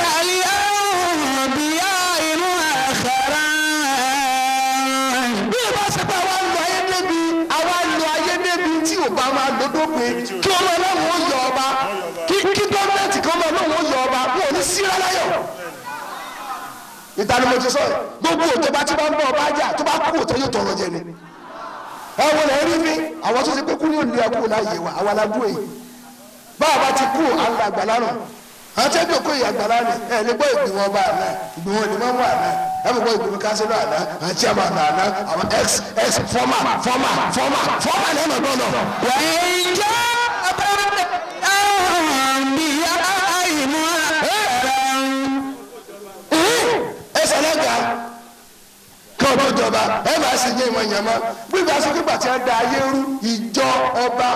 الأنبياء مؤخرا Bí ìbá ṣe pé àwa lọ ayé débi àwa lọ ayé débi tí ò bá máa lódó pé kí ọmọ ọlọ́run ó yọ ọba kí gọ́ọ̀mẹ̀ntì kan ọmọ ọlọ́run ó yọ ọba wọn ò ní sí ráláyọ̀. Ìta ni mo ti sọ yìí gbogbo òjọba tí bá ń bọ̀ ọba jà tó bá kú òtọ́ yóò tọrọ jẹ ni. Ẹ wo lẹ rí mi àwọn tó ṣe pé kú ní òní ẹkú láàyè wa àwa la dúró yìí. Báwa bá ti kú àwọn àgbàlá nù àwọn tí wọ́n kó ìyá àgbàlá ni ẹ lè gbọ́ ìgbìmọ̀ ọba àná ìgbìmọ̀ onímọ̀mọ́ àná ẹ lè gbọ́ ìgbìmọ̀ kánsílọ̀ àná àwọn chairman àná àwọn ex ex former former former former ní ẹ̀mọ̀ gbọ́dọ̀. وإن جاء بعد الأنبياء مؤخرا ẹ sọlọ́gà kí ọba ìjọba ẹ máa ṣe jẹ́ ìmọ̀ ìyàmọ́ gbígbà sọ pé pàtí ẹ da ayé rú ìjọ ọba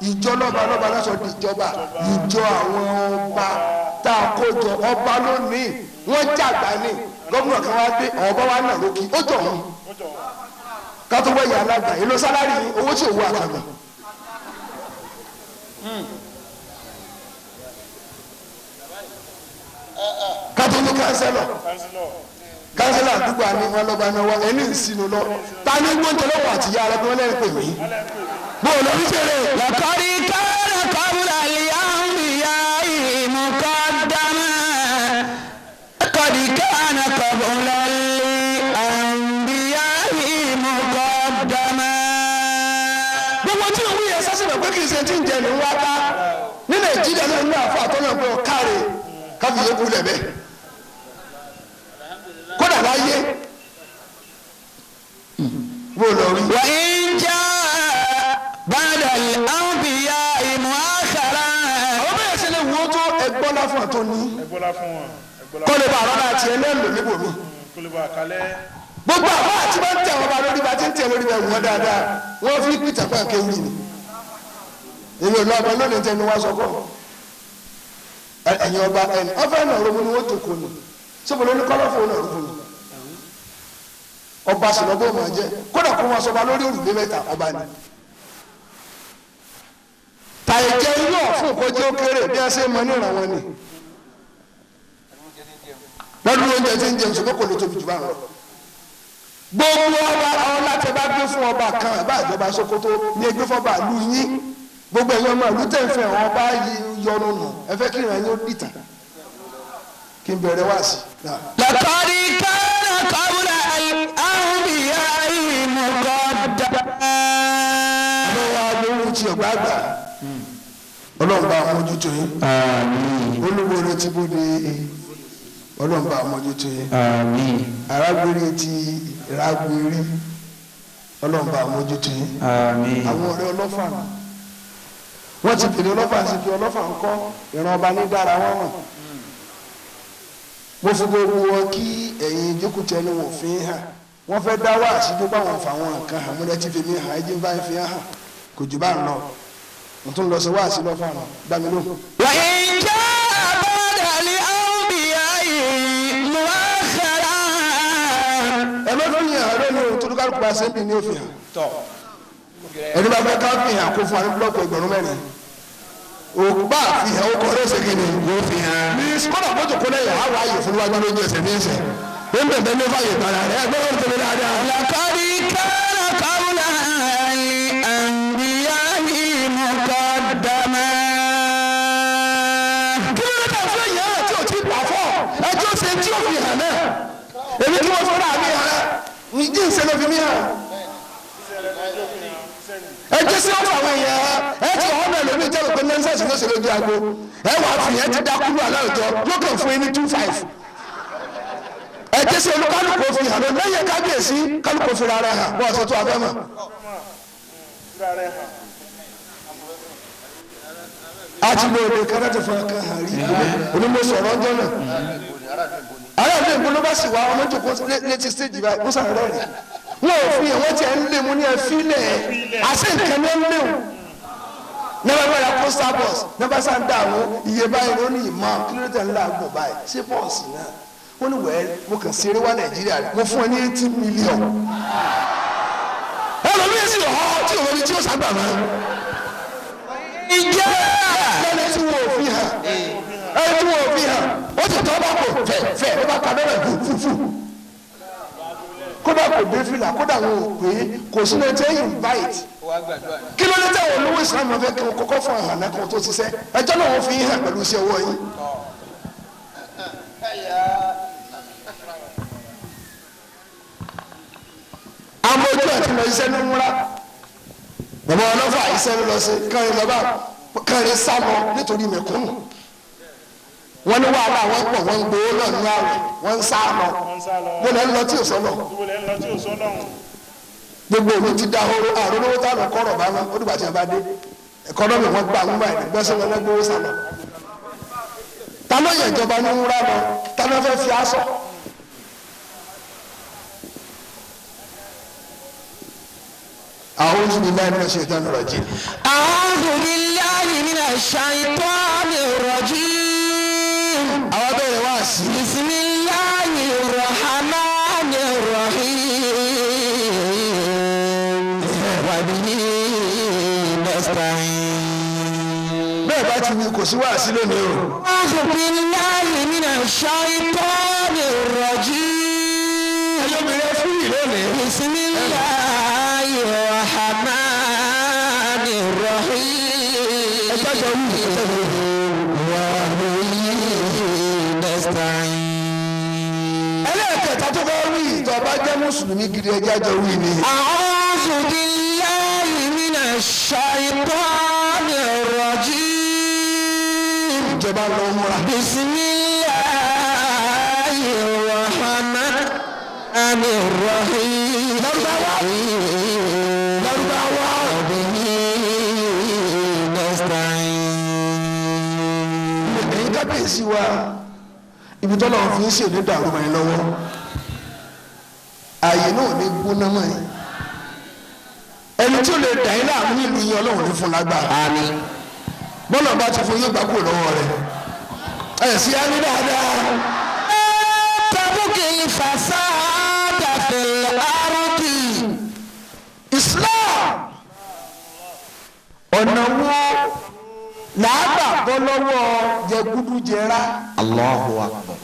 ìjọ lọ́ba lọ́ba lọ́sọ̀ di ìjọba ìjọ àwọn ọba tá a kó jọ ọba lónìí wọ́n jàgbá ní gómìnà kan wá dé ọba wa nà lókì ó jọ wọn kátó wẹ̀yà alága èlò sálárì owó tí ò wọ àkàgbà. kátó ní kánsẹ́lọ̀ kánsẹ́lọ̀ àdúgbò àní wọn lọ́ba náà wá ẹni ìsinú lọ ta ni gbóúnjẹ lọ́wọ́ àti ìyá rẹ bí wọ́n lẹ́rìí pè mí. bó o lọ ní sèré. لقد كان قبل الأنبياء مقدما قد كان قبل الأنبياء مقدما gbogbo tí òun yẹ sásì mọ̀ pé kì í ṣe tí ń jẹ ní wá ká ní nàìjíríà náà ní àfọ àtọ́nà pé ọ̀káre káfí yókù lẹ̀ bẹ́ẹ̀ kódà láyé bó o lọ rí. وإن جاء بعد الأنبياء مؤخرا àwọn bẹ́ẹ̀ ṣe lè wo tó ẹgbọ́n láfún àtọ́ ní ẹgbọ́lá fún wọn ẹgbọ́lá kó lè bá àwọn àti ẹlẹ́lò níbòmí. kó lè bá a kalẹ̀. gbogbo àwọn àti máa ń tẹ̀ wọ́n bá lórí bá ti ń tẹ̀ lórí bá wọ́n dáadáa wọ́n fi pìtà fún akéwì ni èmi ò lọ ọba lónìí tẹnu wá sọkọ ẹ̀yin ọba ẹni ọfẹ náà romo ni wọ́n tó kò ní sọ́kò lóní kọ́lọ́fù náà romo ni ọba sọlọ́gbọ́n ọmọ jẹ kódà kó wọn sọba lórí òrùlé mẹ́ta ọba ni tàìjẹ inú ọ̀fun kọjá ó kéré bí wọ́n ṣe mọ ní ìrànwọ́ ni lọ́dún oúnjẹ tí ń jẹun ṣùgbọ́n kò lè tóbi jù bá ń lọ gbogbo ọba àwọn láti bá gbé fún ọba kan àbá ìjọba Sókótó ní ẹgbẹ́ fọba ìlú yín gbogbo ẹ̀yin ọmọ ìlú tẹ̀fẹ̀ àwọn ọba yọnu nù ẹ fẹ́ kí ìrìn yín ó dìtà kí n bẹ̀rẹ̀ wá sí i. لقد كان قبل الأنبياء مقدما ọlọ́wọ́ alówó ti ọ̀gbá àgbà ọlọ́run bá mójútó yín olúwo ló ti bóde ọlọ́run bá mójútó yín arábìnrin ti rágbèrè ọlọ́run bá mójútó yín àwọn ọ̀rẹ́ ọlọ́fà nù wọ́n ti pèlè ọlọ́fà sí fi ọlọ́fà ń kọ́ ìran ọba ní dára wọn mọ̀ mo fi gbogbo wọn kí ẹ̀yin jókòó tẹnu wọn fi hàn wọ́n fẹ́ dá wá àṣìjú bá wọn fà wọn nǹkan hàn múlẹ̀ tí fi mi hàn ẹjí bá ń fi hàn kò jù bá ń lọ mo tún lọ sí wá sí lọ́fà rẹ̀ gbá mi lóhùn. وإن جاء بعد الأنبياء مؤخرا ẹ má fi hàn lónìí ohun tó dúkàlù pa sẹ́ńbì ní òfin hàn ẹni bá fẹ́ ká fi hàn kó fún wa ní búlọ́ọ̀kù ẹgbẹ̀rún mẹ́rin ògbà fi hàn ó kọ́ lóṣè kìíní yóò fi hàn. ní kọ́nà kótó kó lẹ́yìn àwọn àyè fún wájú lójú ẹsẹ̀ ní ẹsẹ̀ ó ń bẹ̀bẹ̀ ní fàyè gbàrà rẹ̀ ẹgbẹ́ wọn tóbi dáadáa. لقد كان قبل الأنبياء مقدما kí ló dé tà fún èèyàn rẹ̀ tí ò tí gbà fọ́ ẹjọ́ ṣe tí ò fi hàn náà èmi kí wọ́n fọ́nrán mi hàn ní jí ìṣe ló fi mí hàn ẹjọ́ sí ọ̀fọ̀ àwọn èèyàn hàn ẹ ti ọ̀hún náà lómi jẹ́ òpin nọ́ńsẹ̀sì ló ṣe lójú agbo ẹ wàá fi yẹn ti dákúrú aláwùjọ yóò kàn fún yín ní 2.5 ẹjẹ́ sí olúkálùkù fi hàn lọ lẹ́yìn kábíyèsí kálukú fi rárá hàn wọ́n sọ tó abẹ́ mọ̀. a ti lo òde kan láti fún ọkàn hàn rí onímọ̀ sọ̀rọ̀ ọjọ́ náà aráàlú èkó ló bá sì wá ọmọ jòkó létí stéèjì báyìí wọ́n sàrọ̀ rẹ̀ wọ́n ò fi hàn wọ́n tiẹ̀ ń lé mu ní ẹ fílẹ̀ àṣẹ nǹkan ní ẹ ń léwu ní wọ́n bá yà coastal bus nígbà sá ń dààmú iye báyìí ló ní ìmọ̀ kí ló tẹ̀ ń làágùn báyìí ṣé bọ́ọ̀sì náà ó ní wẹ́ẹ́ mo kàn ṣeré wá Nàìjíríà mo fún ẹ ní 80 million. Ẹlòmíín sì họ tí òun ní tí ó sábà máa. Ìjẹ́ Lẹ́ni tí wọ́n ò fi hàn, ẹni tí wọ́n ò fi hàn, ó sì tọ́ bá kò fẹ̀ fẹ̀, ó bá ka bẹ́rẹ̀ fúfú. Kódà kò dé fìlà, kódà wọn ò pé kò sínú ẹtí ẹ̀yìn invite. Kí ló dé táwọn olówó ìsìlámù fẹ́ kí wọn kọ́kọ́ fún àhànà kan tó ṣiṣẹ́? Ẹjọ́ náà wọ́n fi hàn pẹ̀lú iṣẹ́ ọwọ́ yín. Amójú àti lọ iṣẹ́ ní múra. Bàbá ọlọ́fà iṣẹ́ ló lọ sí kẹrin lọ́ba kẹrin sá lọ nítorí mẹ̀kúnnù. Wọ́n ní wàhálà wọn pọ̀, wọ́n ń gbowó náà ní àwẹ̀, wọ́n ń sá lọ. Mo lẹ́ ń lọ tí ò sọ lọ. Gbogbo òlu ti da horo, àrùn olówó tá a lọ kọ́rọ̀ bá wọn, ó dìgbà tí wọn bá dé. Ẹ̀kọ́nọ́mì wọn gbà ń báyìí gbẹ́sẹ̀ wọn lẹ́gbẹ̀ẹ́ sá lọ. Ta ló yẹ ìjọba ní wúrà lọ? Ta ló fẹ́ fi aṣọ? أعوذ بالله من الشيطان الرجيم. أعوذ بالله من الشيطان الرجيم. Àwọn bẹ̀rẹ̀ wá sí. بسم الله الرحمن الرحيم وبه نستعين. Bẹ́ẹ̀ bá ti wí kò sí wáàsí lónìí o. أعوذ بالله من الشيطان الرجيم. Ẹyọ́bìnrin fúyì lónìí. بسم الله الرحمن الرحيم. Ẹjọ́ jọ wí, ẹjọ́ jọ wí. وبه نستعين. Ẹlẹ́ẹ̀kẹta tó bá wí, tó bá jẹ́ mùsùlùmí gidi, ẹjọ́ jọ wí ni. أعوذ بالله من الشيطان الرجيم. Ìjọba lọ múra. بسم الله الرحمن الرحيم. Lárúbáwá. Lárúbáwá. وبه نستعين. Ẹ̀yin kábíyèsí wa, ibi tọ́lọ̀ fi ń ṣèlú dàrú mọ́ ẹ lọ́wọ́. Ààyè náà ní gbóná mọ́ ẹ. Ẹni tí ó lè dà yín láàmú nílùú yín, Ọlọ́run ní fún lágbára. آمين. Bọ́lá bá ti fún yín, gbà kúrò lọ́wọ́ rẹ̀. Ẹ̀ sí á ní dáadáa. تبغي الفساد في الأرض. Islam, ọ̀nà wo làágbà bọ́ lọ́wọ́ jẹgúdújẹrá? Allahu akbar.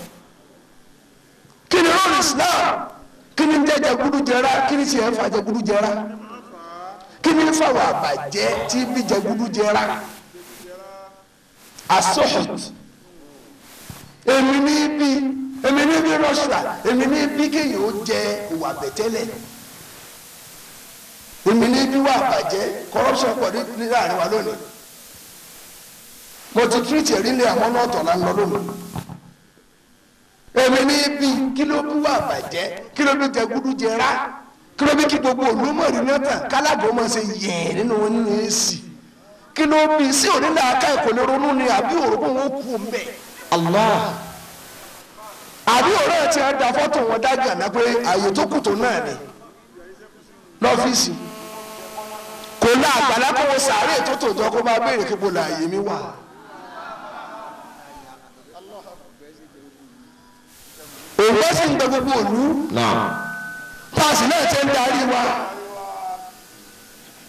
Kí ni rọ́ọ̀lù Islam? Kí ni ń jẹ́ jẹgúdújẹrá? Kí ni tiẹ̀ ń fa jẹgúdújẹrá? Kí ni ń fa wà bàjẹ́ tí bí jẹgúdújẹrá? Asọ́hùt, èmi ní bí, èmi ní bí rọ́ṣà, èmi ní bí kéèyàn ó jẹ ìwà bẹ̀tẹ́lẹ̀, èmi ní bí wà bàjẹ́. Corruption pọ̀ ní láàrin wa lónìí. Mo ti tírìtì ẹ̀rí lé àwọn náà tọ̀ là ń lọ lónìí. Èmi ní bí, kí ló bí wà bàjẹ́? Kí ló bí jẹgúdújẹrá? Kí ló bí kí gbogbo olómọ̀rí náà tàn kálábọ̀ máa ṣe yẹ̀ẹ́ nínú wọn nínú èsì? Kí ló bí sí onílà aká ìkòlè ronú ni àbí òrùkún wọn kú mbẹ? Allah. Àbí ọ̀rẹ́ ti ẹ̀ da fọ́tò wọn dájú àná pé àyè tó kù tó náà ni lọ́fíìsì kò lá àgbàlá kó wo sàárè tó tòjọ́ kó máa béèrè kí bo làyè mi wà. Òun bá sì ń gbẹ gbogbo òlu. Naam. Páàsì náà ti ń darí wa.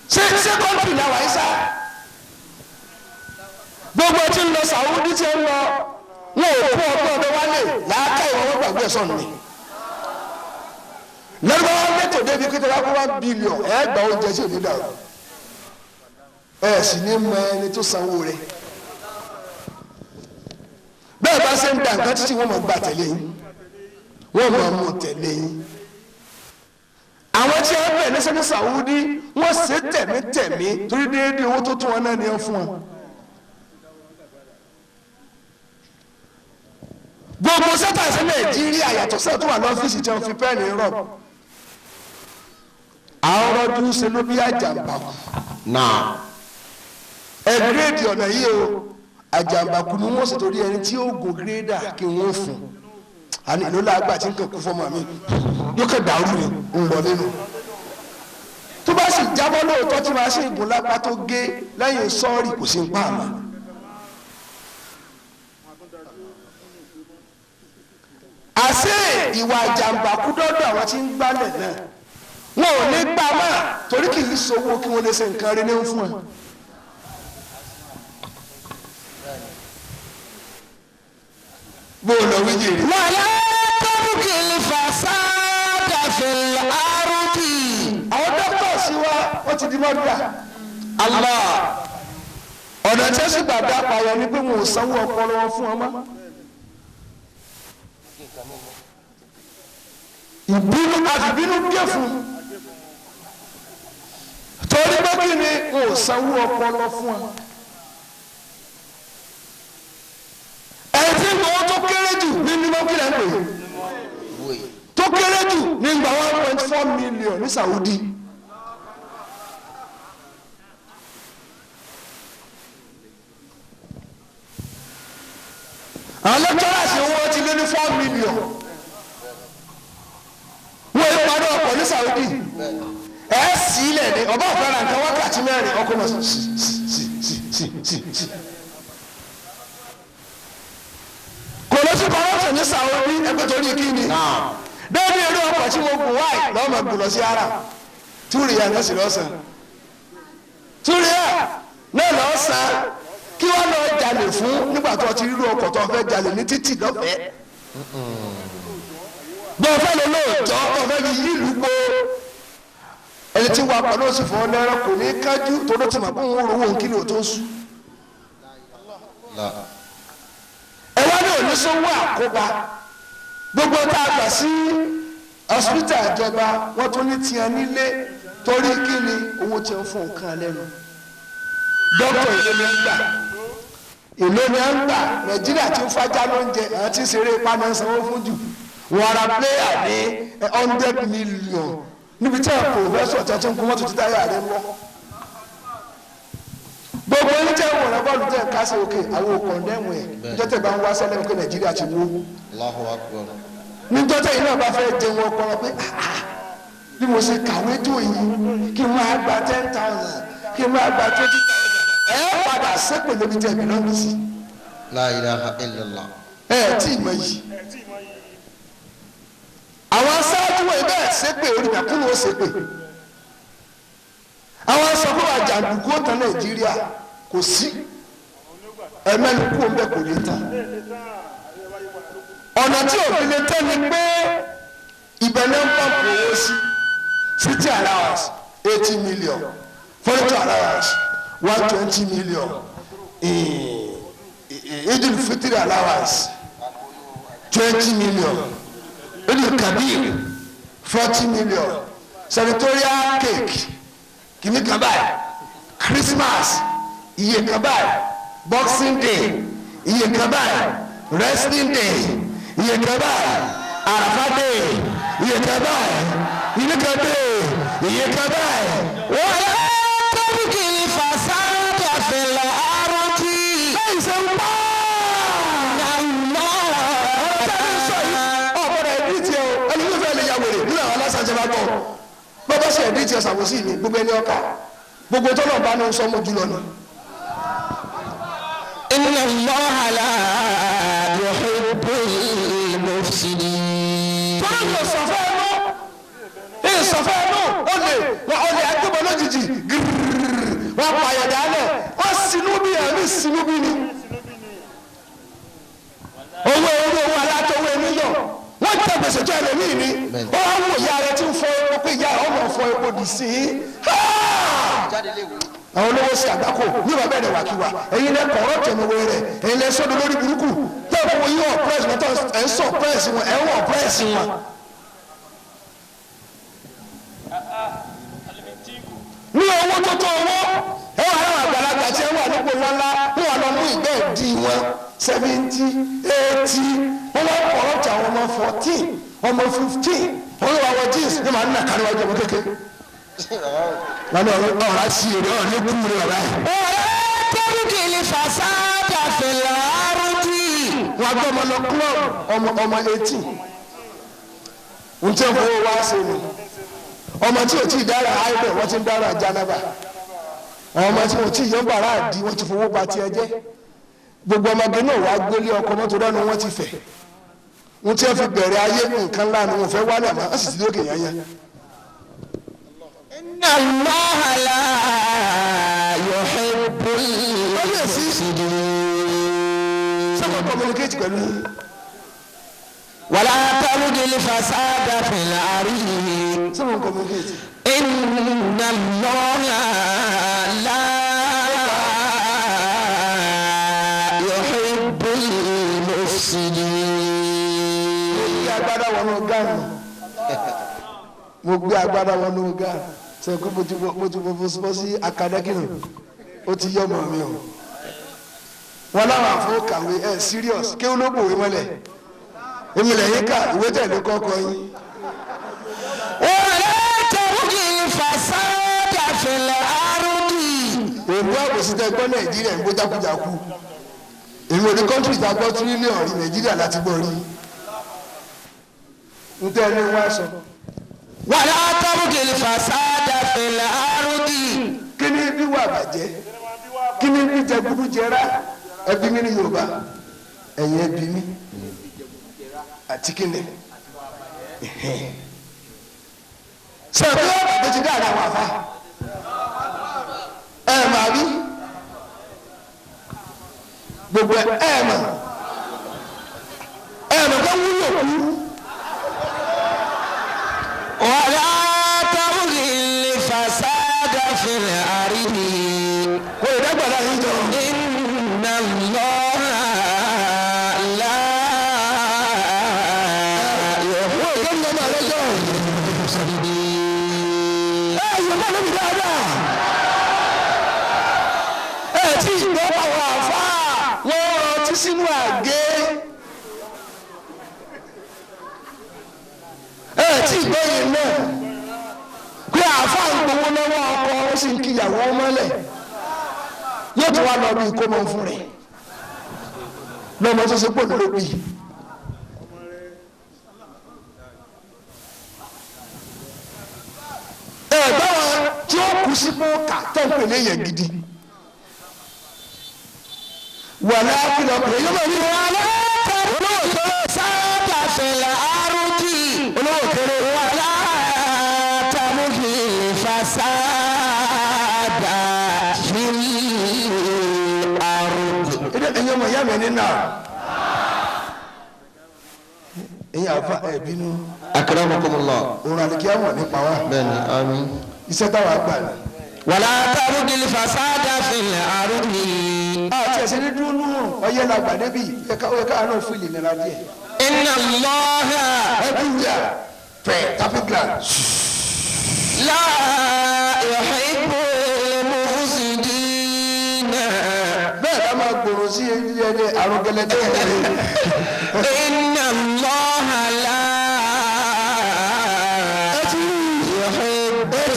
Ṣé kọ́ńtì làwà yìí sá? Gbogbo tí ń lọ Sàwúdí tí ń lọ, wọn ò kó ọgbọ́n ọdọ wálé làákà ìwọ, wọn gbàgbé ẹ̀sán ni. Lọ́dọ̀ mẹ́tò débi kí tẹ́lá kó 1 billion ẹ̀ gba oúnjẹ tí ò ní dàrú, ẹ̀ sì ní mọ ẹni tó sanwó rẹ̀. Bẹ́ẹ̀ bá ṣe ń da nǹkan títí, wọ́n mọ̀ gbà tẹ̀lé yín, wọ́n mọ̀ mú tẹ̀lé yín. Àwọn tí wọ́n bẹ̀ ní sẹ́ni Sàwúdí, wọ́n ṣe tẹ̀mítẹ̀mí torí déédéé owó tó tún wọn náà ni wọ́n fún wọn. Gbogbo sẹ́tà sí Nàìjíríà yàtọ̀ sẹ́tà tó wà lọ́fíìsì tí wọ́n fi pẹ́ẹ́nì rọ̀, àwọn ọdún ṣe ló bí àjàmbákù. Naam. Ẹ gírèdì ọ̀nà yìí o, àjàmbákù ni wọ́n sì torí ẹni tí ó gun gírèdà kí wọ́n fún àní ìlú làgbà tí ń kàn kú fọmọ mi yóò kàn dàrú ni ń lọ nínú tó bá sì jábọ́ lóòótọ́ tí màṣíìnì gùn lápá tó gé lẹ́yìn sọ́ọ̀rì kò sí ń pa àmà. Àṣé ìwà ìjàmbá kú dọ́dọ̀ àwọn tí ń gbálẹ̀ náà, wọn ò ní gbà mọ́ torí kì í sowó kí wọ́n lè ṣe nǹkan rí ní fún ẹ. Bó o lọ wíjì rí. ولا تبغي الفساد في الأرض. Àwọn dókítà sí wa wọ́n ti di mọ́dúrà. Allah, ọ̀nà tí ó sì gbàgbé apààyàn ni pé wọn ò sanwó ọpọlọ wọn fún ọmọ. Ìbínú àfìbínú gé fún torí pé kí ni wọn ò sanwó ọpọlọ fún ọ. Ẹni tí gbowó tó kéré jù ní mímọ́ kílẹ̀ ń pè é tó kéré jù ní gba 1.4 million ní Saudi. Àwọn lecturers owó ti lé ní 4 million. Wọ́n yóò parí ọkọ̀ ní Saudi. Ẹ sì ilẹ̀ ní ọba ọ̀fẹ́ra nǹkan wákàtí mẹ́rin ọkọ̀ náà sí sí sí sí sí sí sí. Kò lọ sí corruption ní Saudi ẹgbẹ́ torí kí ni. Débi eré ọkọ̀ tí mo gùn wáì lọ́mọ gùn lọ sí ara. Túrìyà náà sì lọ́sàn. Túrìyà náà lọ́sàn kí wọ́n lọ jalè fún nígbà tó ti rírú ọkọ̀ tó fẹ́ jalè ní títì lọ́fẹ̀ẹ́. Bọ́ọ̀ fẹ́ lọ lóòótọ́ bọ́ọ̀ fẹ́ fi yí ìlú gbó. Ẹni tí wàá pẹ̀lú òsì fún ọ lẹ́rọ kò ní kájú tó ló ti mọ̀ pé òun rówó kí ni ò tó sùn. Ẹ wá ní òní sówó àkóbá gbogbo tá a gbà sí hospital ìjọba wọ́n tún ní tiẹ̀ nílé torí kí ni owó tiẹ̀ ń fún nǹkan lẹ́nu. Dókítà ìlú ni ń gbà ìlú ni ń gbà Nàìjíríà ti ń fájá lóúnjẹ àwọn tí ń ṣeré ipá náà ń sanwó fún jù wọ́n ra pléyà ní 100 million níbi tí àwọn pòfẹ́sọ̀ tí a ti ń kún mọ́tò títà yà rẹ lọ. Gbogbo yín tẹ́ wọ̀n bọ́ọ̀lù tẹ́ ń kásẹ̀ òkè àwọn òkàndẹ́mù ẹ̀ níjọ́ tẹ́ bá ń wá sẹ́lẹ̀ pé Nàìjíríà ti wó. Allahu Akbar. Níjọ́ tẹ́ yìí náà bá fẹ́ jẹun ọpọlọ pé bí mo ṣe kàwé tó yìí kí n máa gba 10,000 kí n máa gba 20,000 ẹ padà sépè lóbi tẹ́ mi lọ́nà sí. La ilaha illallah. Ẹ tí ì mọ yìí. Àwọn aṣáájú wọn bẹ́ẹ̀ sépè orí mẹ̀kúnnù ó sépè. Àwọn sọ fún wa jàǹdùkú ó tán Nàìjíríà kò sí ẹ̀mẹ́nu kú òun bẹ́ẹ̀ kò lè tán. Ọ̀nà tí òfin lè tán ni pé ibẹ̀ náà ń pọ̀pù owó sí city allowance 80 million, furniture allowance 120 million, Idil Fitri allowance 20 million, Idil Kabir 40 million, senatorial cake kìíní kan báyìí, Christmas iye kan báyìí, Boxing Day iye kan báyìí, Wrestling Day iye kan báyìí, Arafa Day iye kan báyìí, iye kan day iye kan báyìí. ولا تبغي الفساد في الأرض. Báyìí ṣe ń pa ọ̀pọ̀lọpọ̀ ẹ̀dí tiẹ̀ o, ẹni tó fẹ́ lè ya wèrè nínú àwọn aláṣà ìjọba gbọ́. Bọ́bá ṣe ẹ̀dí tiẹ̀ ṣàwòsí mi gbogbo ẹni ọkà gbogbo tọ́lọ̀ bá ní sọ mojú lọ ni. إن الله لا يحب المفسدين. Tọ́lá yóò sọ̀fẹ́ ẹnu ẹ̀ sọ̀fẹ́ ẹnu ó lè wọ́n ó lè agbébọn lójijì gírírí wọ́n pa àyàdá lẹ̀ wọ́n sinú bí ẹ̀mí sinú bí ni. Owó owó owó alátọwọ́ ẹni yọ wọ́n tẹ gbèsè tó ẹlòmíì ni ó wá wò ìyá rẹ tí ń fọ epo pé ìyá rẹ ọmọ fọ epo dì sí i. Àwọn olówó sí àgbákò ní bàbá ẹ̀rẹ̀ wàkíwà ẹ̀yin lẹ kọ̀ọ̀rọ̀ tẹ̀mọ̀wé rẹ̀ ẹ̀yin lẹ sọ́dọ̀ lórí burúkú tẹ́ ẹ̀ fọwọ́ yín wọ̀ pírẹ́sì wọn tọ́ ẹ̀ ń sọ pírẹ́sì wọn ẹ̀ ń wọ̀ pírẹ́sì wọn. Ní owó tó tó owó ẹ wà láwọn àgbàlagbà tí ẹ wà nípò ńláńlá wọn wà lọ mú ìgbẹ́ ìdí wọn 70, 80 wọn wá kọ̀ọ̀rọ̀ tẹ àwọn ọmọ 14 ọmọ 15 wọn wà wọ jeans ní màá nà kárí wájú ọmọ kékeré. Lálẹ́ ọ̀rọ̀ àti èrè ọ̀rọ̀ ní kúrò rẹ̀ báyìí. ولا تبغي الفساد في الأرض. Wọ́n gbọ́ ọmọ lọ club ọmọ 18. N tẹ́ fowó wá sí ni. Ọmọ tí ò tí ì dára àìbẹ̀ wọ́n ti ń dára jánábà. Ọmọ tí ò tí ì yọ bàrà àdí wọ́n ti fowó ba tiẹ̀ jẹ́. Gbogbo ọmọge náà wàá gbélé ọkọ mọ́tò dánú wọ́n ti fẹ̀. Wọ́n ti fi bẹ̀rẹ̀ ayé nǹkan ńlá ni wọ́n fẹ́ wálẹ̀ mọ́, wọ́n sì ti lókè yányá. Inna Allaha la yuhibbul mufsidin. Sọ́kọ̀ communicate pẹ̀lú yín. Wala tabghil fasada fil ardi. Sọ́kọ̀ communicate. Inna Allaha la yuhibbul mufsidin. Mo gbé agbada wọnú gáànù. Sọ pé mo ti bọ́ sí akadẹ́kìnì ó ti yọ ọmọ mi o. Wọn láwọn àfọwọ́kàwé ẹ̀ serious kí ló bòwe mọ́lẹ̀ èmi lẹ́yìn ká ìwé tẹ̀lé kọ́kọ́ yín. Wala tabghil fasada fil ardi. Èmi àbòsí tẹ gbọ́ Nàìjíríà ń gbó jákujáku. Èmi ò ní kọ́ńtírì tá a gbọ́ tírílíọ̀nù rí Nàìjíríà láti gbọ́ rí. N tẹ́ ẹni wá sọ. Wala tabghil fasada fil ardi. Kí ni bí wà bàjẹ́? Kí ni bí jẹgúdú jẹrá? Ẹbí mi ní Yorùbá. Ẹ̀yin ẹbí mi. Àti kí ni? Sọ̀rọ̀ bí ti dára wà fà. Ẹ mà bí? Gbogbo ẹ mà. Ẹ mà kó wúlò kú. Wala tabghil fasada fil ardi. Wọ́n lè dẹ́gbàá láyé jọ. Inna Allaha la Wọ́n ò gbọ́dọ̀ máa lọ́jọ́. Ẹ Yorùbá ló mi dáadáa. Ẹ tí ì gbọ́ àwọn àfáà wọ́n rántí sínú àgé. Ẹ tí ì gbọ́ yìí náà pé àáfàá ń gbowó lọ́wọ́ ọkọ ó sì ń kíyàwó mọ́lẹ̀ yóò tún wá lọ bí kó mọ fún rẹ̀ lọ́mọ tó ṣe pò ní ló bì. Ẹ báwọn tí ó kú sí pọ́ọ̀kà tó ń pè ní èèyàn gidi wà láàpìlẹ̀ ọkùnrin yóò máa ní Wala tabghil fasada fil ardi. olówó kéré Wala tabghil fasada fil ardi. ẹ̀yin ọmọ ìyá mi ní náà ẹ̀yin àfa ẹ̀ bínú. Akramakumullah. Òun àlìkí àwọn nípa wa. Bẹ́ẹ̀ni, àmín. Iṣẹ́ táwa gbà ní. Wala tabghil fasada fil ardi. Àti ẹ̀sìn ní dúró nù ọyẹ́ la gbà débi ẹ̀ka ẹ̀ka náà fún ìlera díẹ̀. Inna Allaha Everywhere fẹ̀ traffic light. la yuhibbul mufsidin. Bẹ́ẹ̀ ká máa gbòòrò sí ẹni àrùn gẹlẹ́tẹ̀. Inna Allaha la yuhibbul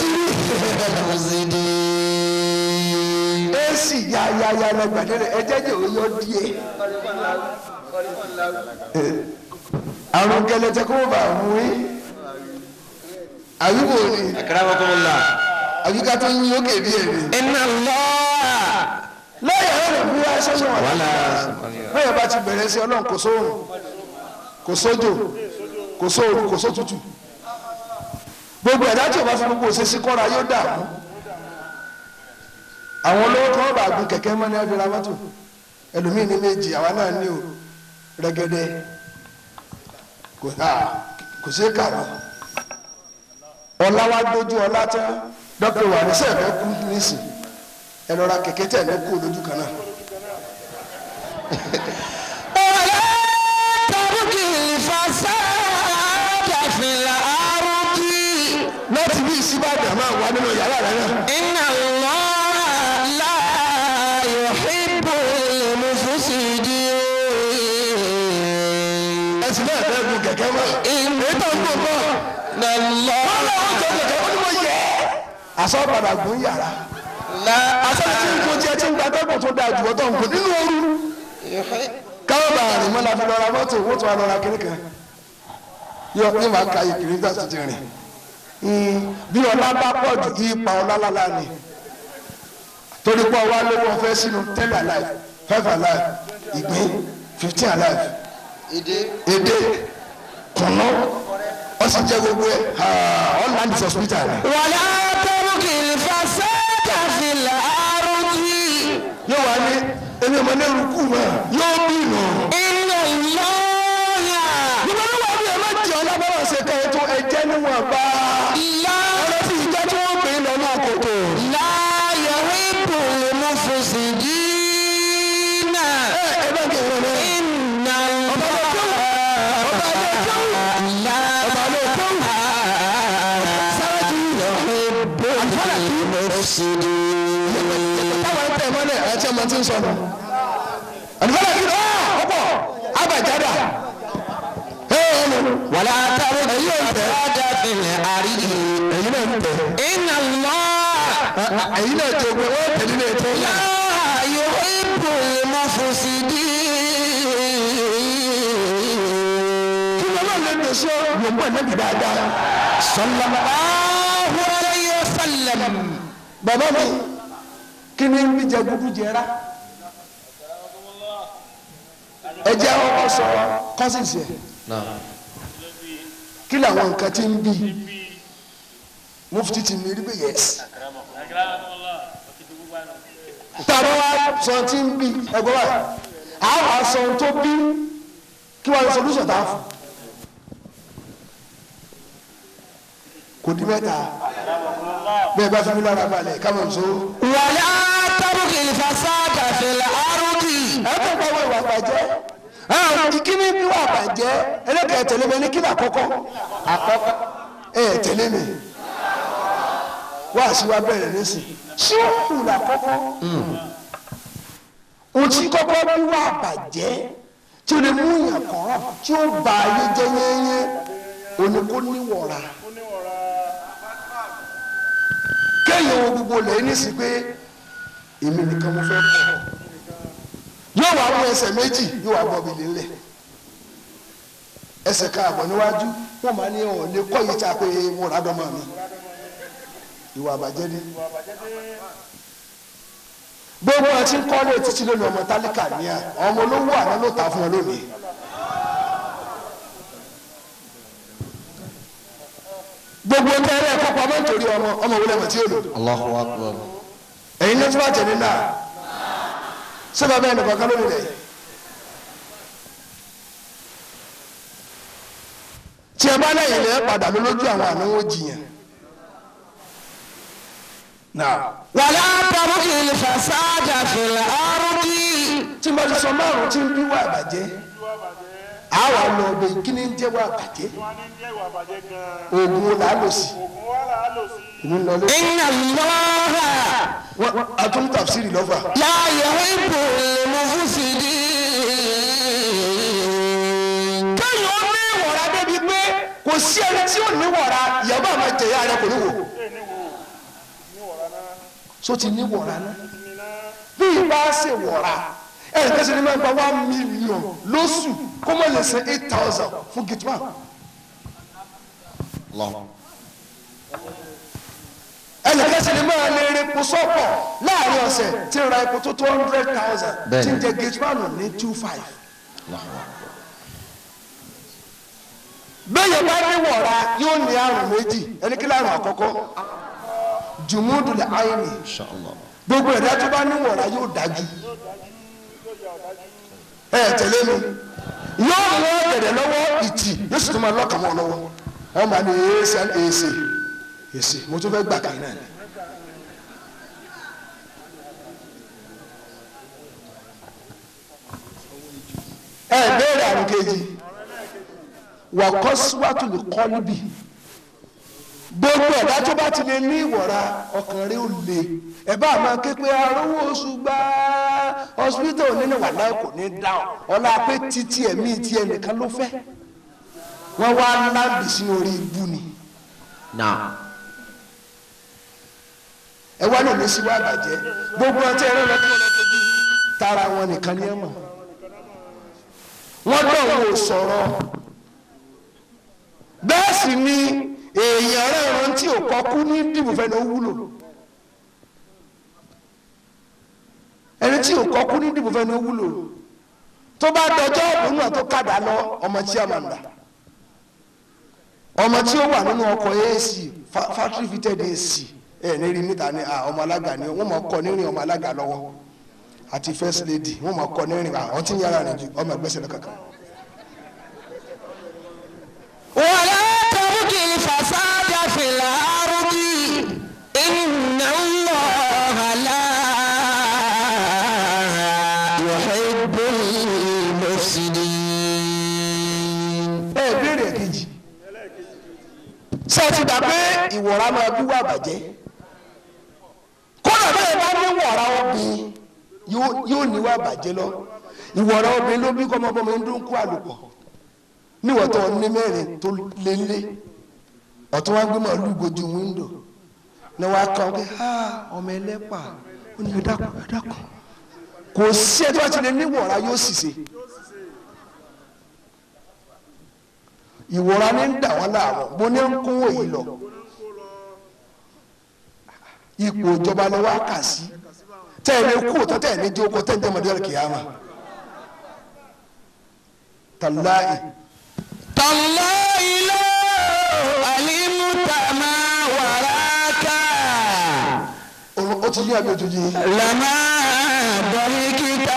mufsidin. Èsì yáyáyá la gbà dé ẹ jẹ́jẹ́ òun yọ díẹ̀. Àrùn gẹlẹ́tẹ̀ kó bá mú yín. Àyùbò ni Akramakumullah. àyíká tó ń yín ókè díẹ̀ ni. Inna Allaha Lẹ́yìn ẹ̀rọ bí wọ́n ṣẹ̀ṣẹ̀ wà lẹ́yìn bá ti bẹ̀rẹ̀ sí Ọlọ́run kò sóòrùn kò sójò kò sóòrùn kò sótútù. Gbogbo ẹ̀dá tí o bá fi gbogbo òṣèṣì kọ́ra yóò dààmú. Àwọn olówó kan bá gun kẹ̀kẹ́ mọ́ ní abira mọ́tò ẹlòmíì ní méjì àwa náà ní o rẹ́gẹ́dẹ́ kò sí kà mọ́. Ọlá wa gbójú ọlá tán dókítà wà ní sẹ́ẹ̀fẹ́ kú nísìn ẹ lọ ra kẹ̀kẹ́ tẹ̀ ní kú lójú kan náà. Wala tabghil fasada fil ardi. Láti bí ìsíbàdàn máa wà nínú yàrá rẹ náà. Inna Allaha la yuhibbul mufsidin. Ẹ̀sìn náà fẹ́ gun kẹ̀kẹ́ mọ́. Èyí tó ń gùn mọ́. Inna Allaha Wọ́n lọ́wọ́ jọ kẹ̀kẹ́ wọ́n ní mo yẹ. Àṣọ padà gùn yàrá. la Àṣọ tí ń gun jẹ tí ń gba tẹ́gùn tó dáa jù ọ́ tó ń gun nínú ooru. Káwọn bá rìn mọ́ la fi lọ ra mọ́tò owó tó wà lọ ra kiri kan. Yọ ní màá ka ìkìlítà tó ti rìn. Bí ọlá bá pọ̀ jù ipa ọlá lálá ni. Torí pé ọwá lówó ọfẹ́ sínú 10 alive, 5 alive, ìgbín 15 alive, èdè kùnú, ó sì jẹ́ gbogbo ẹ̀ all land is hospital. ولا تبغ الفساد في الأرض. Yóò wá ní èmi ọmọ ní eruku mọ́ yóò bí nù. إن الله Nígbà tó wà ní ẹ má jẹ́ ọlábàbà ṣe ká ètò ẹ̀jẹ̀ níwọ̀n bá. لا Ọ̀rọ̀ tí ìjọ tí wọ́n pè é lọ náà kòtò. لا يحب المفسدين. Ẹ ẹ bá ń kẹ́ ẹ̀rọ rẹ̀. إن الله لا يحب المفسدين. Táwọn tẹ̀ mọ́lẹ̀ àti ọmọ tí ń sọnù. Àdìfọ́lá kí ni ọ̀pọ̀ abàjádà. ولا تبغ الفساد في الأرض. Ẹ̀yin náà ń tẹ̀. إن الله Ẹ̀yin náà tó gbé wọ́n tẹ̀lé ní ètò. لا يحب المفسدين. Kí ni ọlọ́run lè dèso yòǹbó ẹ̀nẹ́bì dáadáa. صلى الله عليه وسلم. Bàbá mi, kí ni ń bí jẹ gúdú jẹ rá? Ẹ jẹ́ ọkọ sọ cousins yẹ. Kí làwọn nǹkan tí ń bí? Mufti ti mi rí pé yes. Tàbá wa sọ tí ń bí ẹgbẹ́ wa, àwọn aṣọ tó bí kí wọ́n solution tá a fún. Kò di mẹ́ta. Bẹ́ẹ̀ bá fi mí lára balẹ̀ ká mọ̀ nso. ولا تبغ الفساد في الأرض. Ẹ tó bá wọ ìwà bàjẹ́. Ìkíní bí wà bàjẹ́ ẹlẹ́kẹ̀ẹ́ tẹ̀lé mi ní kí ni àkọ́kọ́? Ẹ tẹ̀lé mi. Wá sí wa bẹ̀rẹ̀ nísìn. Ṣé ó kù lákọ́kọ́? Ohun tí kọ́kọ́ bí wà bàjẹ́ tí ó lè mú yàn kọ́rọ̀ tí ó ba ayé jẹ́ yẹ́nyẹ́ òní kó níwọ̀ra. Kéèyàn wo gbogbo lẹ́yìn nísìn pé èmi nìkan mo fẹ́ kọ́. Yóò wá mú ẹsẹ̀ méjì yóò wá bọ̀bì lélẹ̀. Ẹsẹ̀ kan àbọ̀ níwájú wọ́n máa ní ọ̀ lè kọ́ yìí tá a pé mo rà dọ́mọ mi. Ìwà àbàjẹ́ ni. Gbogbo àti ń kọ́lé títí lónìí ọmọ tálíkà ní à ọmọ olówó àná ló ta fún ọ lónìí. Gbogbo tẹ́lẹ̀ ẹ̀kọ́ pamọ́ nítorí ọmọ ọmọ wọlé ọmọ tí yóò lò. Allahu Akbar. Ẹ̀yin ní tí wọ́n tẹ̀lé náà sábà bẹ́ẹ̀ nìkan kan lónìí rẹ̀. Tí ẹ bá lẹ́yìn lẹ́ padà ló lójú àwọn àná wọn jiyàn. ولا تبغ الفساد في الأرض. Tí n bá ti sọ márùn tí ń bí wà bàjẹ́, àwa lọ ọbẹ̀ kí ni ń jẹ́ wà bàjẹ́? Oògùn wo là á lò sí? Èmi ń lọ lé. إن الله Wọ́n atún tafsiri lọ́fà. لا يحب المفسدين. Kéèyàn ó ní ìwọ̀ra débi pé kò sí ẹni tí ò ní wọ̀ra ìyàwó àmọ́ jẹ̀yà rẹ kò ní wò. So ti ní wọ̀ra náà. Bí ibà ṣe wọ̀ra, ẹnì kan ṣe ni máa ń gba 1 million lóṣù kó mọ̀ lè san 8,000 fún gitman. Ẹnì kan ṣe ni máa lè repo sọ́pọ̀ láàrin ọ̀sẹ̀ tí ń ra epo tó 200,000 tí ń jẹ gitman ní 2.5. Bẹ́ẹ̀ yẹn bá ní wọ̀ra yóò ní àrùn méjì ẹni kí lárùn àkọ́kọ́ jùmúdùlẹ̀ àìní gbogbo ẹ̀dá tó bá ní wọ̀ra yóò dájú ẹ tẹ̀lé mi yóò mú ọ̀gẹ̀dẹ̀ lọ́wọ́ ìtì yóò sì tún máa lọ́kàn mọ́ ọ lọ́wọ́ wọ́n máa ní èsì èsì èsì mo tún fẹ́ gbà kàn náà ni. Ẹ béèrè àrùn kejì wà kọ́ síwájú lè kọ́ níbí gbogbo ẹ̀dá tó bá ti lè ní ìwọ̀ra ọkàn rẹ̀ ó le ẹ̀ bá máa ké pé arówó oṣù gbá hospital nínú wàhálà kò ní dáhùn ọlá pé títí ẹ̀mí ti ẹnìkan ló fẹ́ wọ́n wá láǹdì sínú orí ibú ni. Ẹ wá lòdì sí wá bàjẹ́ gbogbo ọtí ẹ̀rọ lọ kí wọ́n lọ tóbi tara wọn nìkan ní ẹ̀ mọ̀ wọ́n dọ̀ wọ́n ò sọ̀rọ̀ bẹ́ẹ̀ sì ni Èèyàn rẹ̀rùn tí ò kọkú ní dìbò fẹ́ ló wúlò. Ẹni tí ò kọkú ní dìbò fẹ́ ló wúlò. Tó bá dọjọ́ òun náà tó kàdá lọ ọmọ tí a máa ń dà. Ọmọ tí ó wà nínú ọkọ̀ AC factory fitted AC ẹ̀ ní rí níta ní ọmọ alága ni wọ́n máa kọ́ nírìn ọmọ alága lọ́wọ́ àti first lady wọ́n máa kọ́ nírìn àwọn tí ń yára rìn ju ọmọ ẹgbẹ́sẹ̀ lọ kankan. ولا تبغي الفساد في الأرض إن الله لا يحب المفسدين. Ẹ béèrè kejì, ṣé ẹ ti gbà pé ìwọ̀ra máa bí wà bàjẹ́? Kódà bẹ́ẹ̀ bá ní wọ̀ra obìnrin yóò ní wà bàjẹ́ lọ. Ìwọ̀ra obìnrin ló bí kọ́mọbọ́mọ ń dún kú àlùpọ̀ níwọ̀n tó ní mẹ́rin tó lélẹ̀ ọ̀tún wá gbé màálù gojú wíńdò ní wàá kàn pé ha ọmọ ẹlẹ́pà ó ní ẹ dákun ẹ dákun. Kò sí ẹ tó bá ti lè níwọ̀ra yóò sì ṣe. Ìwọra ní ń dà wọ́n láàmú bó ní ń kówó yìí lọ. Ipò ìjọba ló wá kà sí tẹ́ẹ̀lé kú òtọ́ tẹ́ẹ̀lé jókòó tẹ́ẹ̀ ń jẹ́ kìyàmà tàláì. تالله لو علمت ما وراك Ó ti yí àbí òtún yìí. لما ضحكت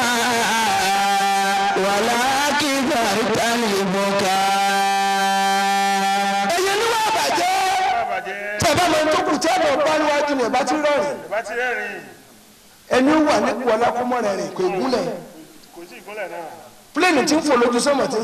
ولا كبرت البكاء. Ẹ̀yin ni wọ́n bàjẹ́ tí a bá máa ń tó kù tí a máa bá níwájú ni ẹ̀ bá ti rọrùn. Bá ti rẹ́rìn. Ẹni wà nípò ọlákùnmọ́ rẹ̀ rìn kò ìgúnlẹ̀. Kò sí ìgúnlẹ̀ náà. Pílẹ̀nì tí ń fò lójú sọ́mọ̀ tí ń